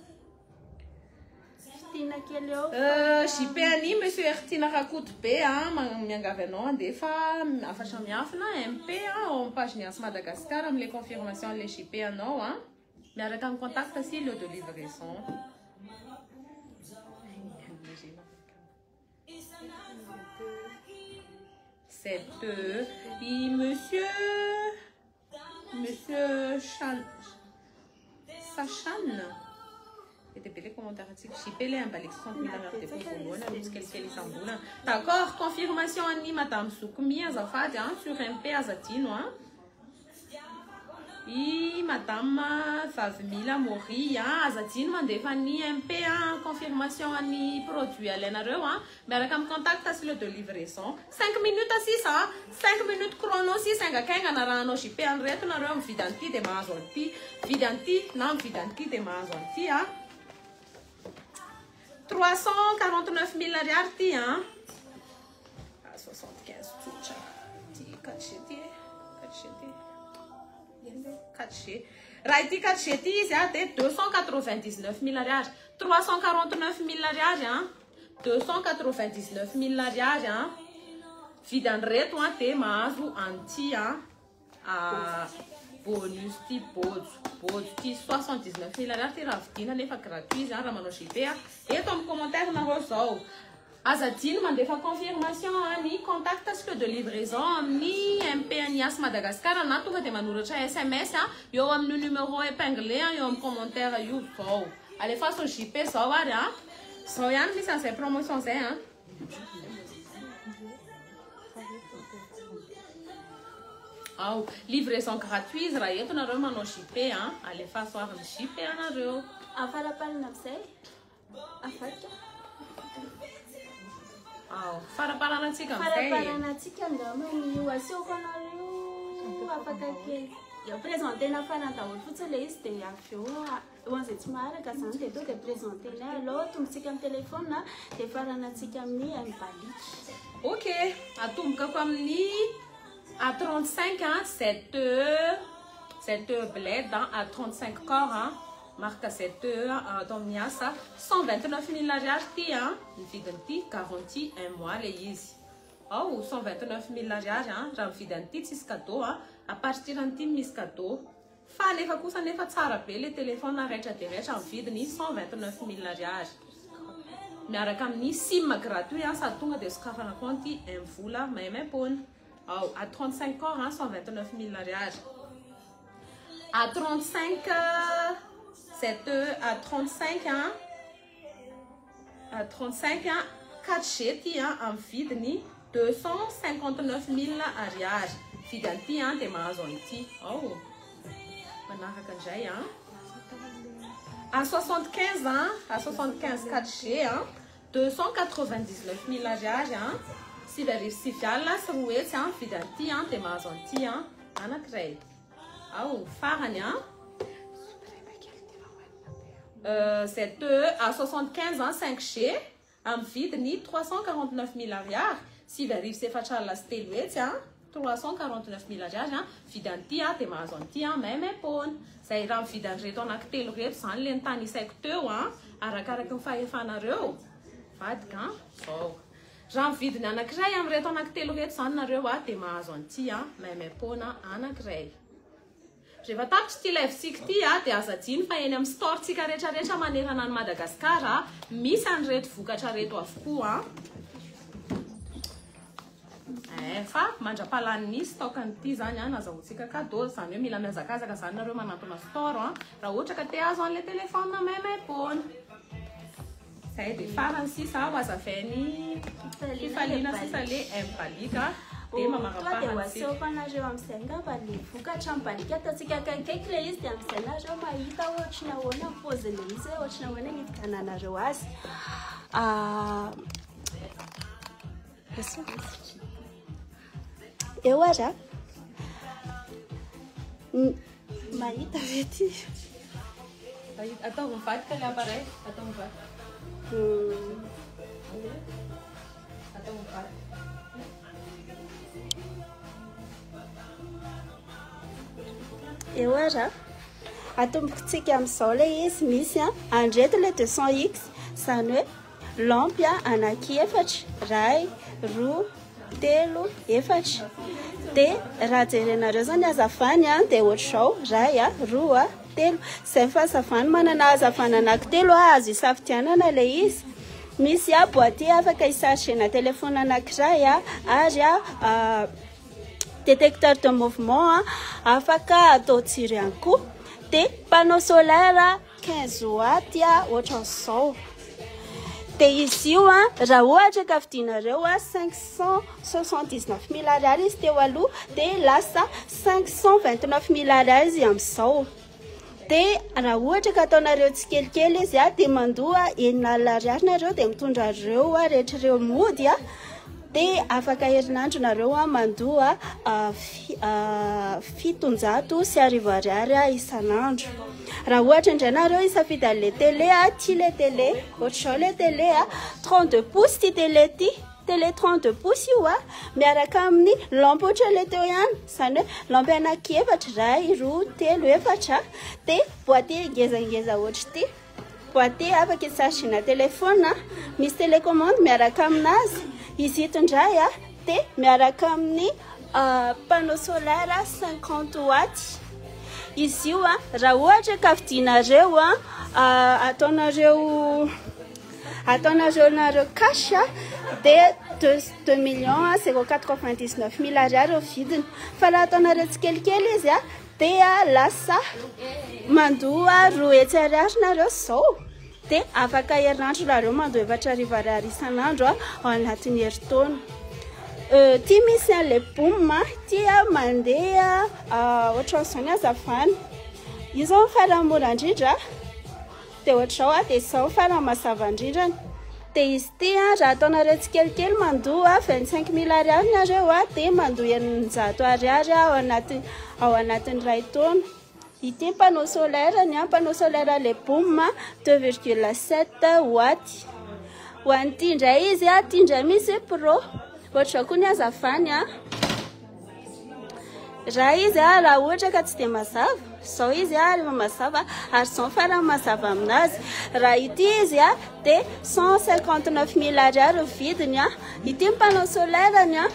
Fitina kely eo. JP any monsieur Ertina Rakotobe a miangavy anao andefa afatra miafina MP a ao amin'ny page ny Yas Madagascar amin'le confirmation le JP anao a miaraka amin'ny contact sy lieu de livraison. ZTE i monsieur Chan Sachan. Be dia be le commentaire antsika. JP le ambaliky 60 000 ariary dépôt voalohany aloha tsikelikely isam-bolana. D'accord, confirmation an'ny Madame Zokomi azafady a sur MP aza adino a. I Madame Vavimila Mori a aza adino mandefa ny MP a confirmation an'ny produit alainareo a miaraka amin'ny contact sy lieu de livraison. 5 minutes sisa, 5 minutes chrono sisa haingankaingana raha hanao JP an'ireto nareo mividy an'ity dia mahazo an'ity, mividy an'ity na mividy an'ity dia mahazo an'ity a. 349 000 ariary ty a. 75 tsotra. Ty 4G ty, 4G ty. 4G. Raha ity 4G ty izy a dia 299 000 ariary. 349 000 ariary a. 299 000 ariary a. Vidy an'ireto a dia mahazo an'ity a. Bonus ty bojo. Bojo ty 79 000 ariary ty raha vidiana nefa gratuit izy a raha manao JP a. Eto amin'ny commentaire nareo zao. Aza adino mandefa confirmation a ny contact sy lieu de livraison amin'ny MP an'ny Yas Madagascar na tonga dia manoratra SMS a eo amin'ny numéro épinglé a eo amin'ny commentaire io zao. Alefaso ny JP zao ary a. Zao ihany misy an'izay promotion zay a. Ao livraison gratuit izy raha eto nareo manao JP a. Alefaso ary ny JP anareo. Afaraparana amin'izay. Afaka. Ao faraparana antsika amin'izay. Faraparana antsika angambany io asehoko anareo afaka kely. Eo présentena farany daholo fotsiny le izy dia avy eo ho an'izay tsy maharaka zany dia to dia présentena aloha tombontsika amin'ny téléphone dia farana antsika amin'ny mbaliky. Ok, atombokako amin'ny A35 a ZTE Blade A35 corps a marque ZTE atao amin'ny asa 129 000 ariary ty a ny vidiny ty garantie 1 mois le izy. Ao 129 000 ariary a, raha mividy an'ity tsisy cadeau a, à partir an'ity misy cadeau. Fa nefa kosa nefa tsara be le téléphone, raitra de raitra, amin'ny vidiny 129 000 ariary. Miaraka amin'ny sim gratuit a, sady tonga de sokafana compte MVola maimaim-poana. Ao A35 core a, 129 000 ariary. A35 ZTE A35 a, A35 a 4G ty a, amin'ny vidiny 259 000 ariary. Vidy an'ity a, de mahazo an'ity. Ao manaraka indray a, A75 a, A75 4G a, 299 000 ariary a, 299 200 a, vidy an'ity a, de mahazo an'ity a anankiray. Ao farany a, ZTE A75 a 5G amin'ny vidiny 349 000 ariary, 349 300 a, 349 000 ariary a, vidy an'ity a, de mahazo an'ity a maimaim-poana. Zay raha mividy an'ireto anankitelo reto zany le nytany isaiko teo a, arakaraky ny fahefanareo vadika zao. Raha mividy ny anankiray amin'ireto anankitelo reto zany nareo a, de mahazo an'ity a maimaim-poana anankiray. Rehefa tapitra ty live-tsika ty a, de aza adino fa eny amin'ny store-tsika rehetrarehetra manerana ny Madagasikara misy an'ireto vokatra reto avokoa a. Fa mandra-pahalan'ny stock an'ity zany a, nazahoantsika cadeau zany hoe mila mihazakazaka zany nareo manantona store a, raha ohatra ka te azo an'le téléphone maimaim-poana. Zay de farany sisa ho azavainy Fifaliana sisa le M-Baliaka de Tonga de ho mamaraparany sika. asehoko anareo amin'izay ngamba le vokatra mibalika, ataontsika akaikaiky le izy, de amin'izay nareo mahita ohatry ny ahoana ny paozin'le izy, hoe ohatry ny ahoana ny hividiananareo azy. Ah, eo ary a, mahita ve ty? Atao mivadika le appareil, atao mivadika. Atao mivadika. Eo ary a, atombokontsika amin'izao le izy, misy a andreto le 200X, zany hoe lampy a anaky efatra, ray, roa, telo, efatra. De raha jerenareo zany hazavany a, de ohatr'izao, ray a, roa, telo, zay ny fahazavany, manana hazavana anaky telo a, azo isafidianana le izy. Misy a boîtier afaka hisargena téléphone anankiray a, ary a détecteur de mouvement a, afaka atao jiro ihany koa. De panneau solaire 15 watt a, ohatran'izao. De izy io a, raha ohatra ka vidinareo a, 579 000 ariary izy teo aloha, de lasa 529 000 ariary izy amin'izao. De raha ohatra ka ataonareo tsikelikely izy a, de mandoa 60 000 ariary nareo, de mitondra reo a rehetra ireo mody a, de afaka herinandro nareo a mandoa 11 700 ariary a isan'andro. Raha ohatra indray nareo isafidy an'le télé a, ty le télé, ohatr'izao le télé a, 32 pouces ty télé ty, télé 32 pouces io a, miaraka amin'ny lampe ohatra le teo ihany, zany hoe lampe anaky efatra, ray, roa, telo, efatra, de boîtier ngezangeza ohatry ty, boîtier afaka hisargena téléphone, misy télécommande miaraka aminazy izy ito indray a, de miaraka amin'ny panneau solaire 50 watt izy io a. Raha ohatra ka vidinareo a, ataonareo nareo cash a, de 2 099 000 ariary eo vidiny, fa raha ataonareo tsikelikely izy a, dia lasa mandoa 200 ariary nareo zao, de afaka herinandro nareo mandoa 400 ariary isan'andro a, ao anatin'ny herintaona. Ty misy an'le boom ty a, mandeha ohatran'izao ny hazavana io zao, farany mora indrindra de ohatr'izao a, de izao farany mazava indrindrany. De izy ty a, raha ataonareo tsikelikely mandoa 25 000 ariary nareo a, de mandoa 600 ariary ao anatin'ny ray taona. Ity panneau solaire ny a, panneau solaire le boom 2,7 watt. Ho an'ity indray izy a, ty indray misy pro, ohatr'izao koa ny hazavany a. Raha izy a, raha ohatra ka tsy dia mazava, zao izy a rehefa mazava, ary zao ny farany mazava aminazy. Raha ity izy a, dia 159 000 ariary ny vidiny a. Ity ny panneau solaire-ny a,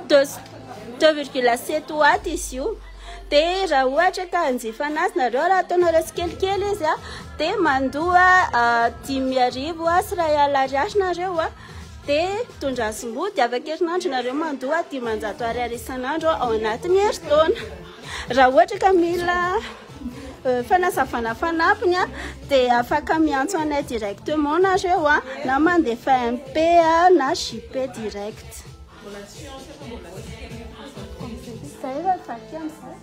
2,7 watt izy io. Dia raha ohatra ka hanjifa anazy nareo, raha ataonareo tsikelikely izy a, dia mandoa 1 501 ariary nareo a. Dia mitondra azy mody afaka herinandro nareo, mandoa 500 ariary isan'andro ao anatin'ny herintaona. Raha ohatra ka mila fanazavana fanampiny a, dia afaka miantso anay directement nareo a, na mandefa MP a, na JP direct. Zay raha vaky am'izay.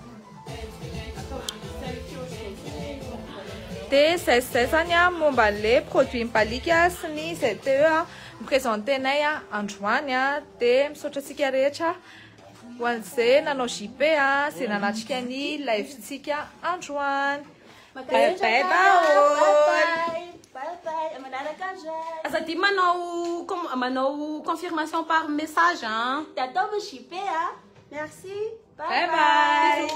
Dia zay zany a momba an'le produit Mibaliaka sy ny ZTE a miprésentenay a androany a. Dia misaotra antsika rehetra ho an'izay nanao JP a, zay nanatrika ny live-tsika androany. Bye bye daholo. Bye bye, manaraka andray. Aza manao confirmation par message hein. Dia ataovy JP a. Merci. Bye bye.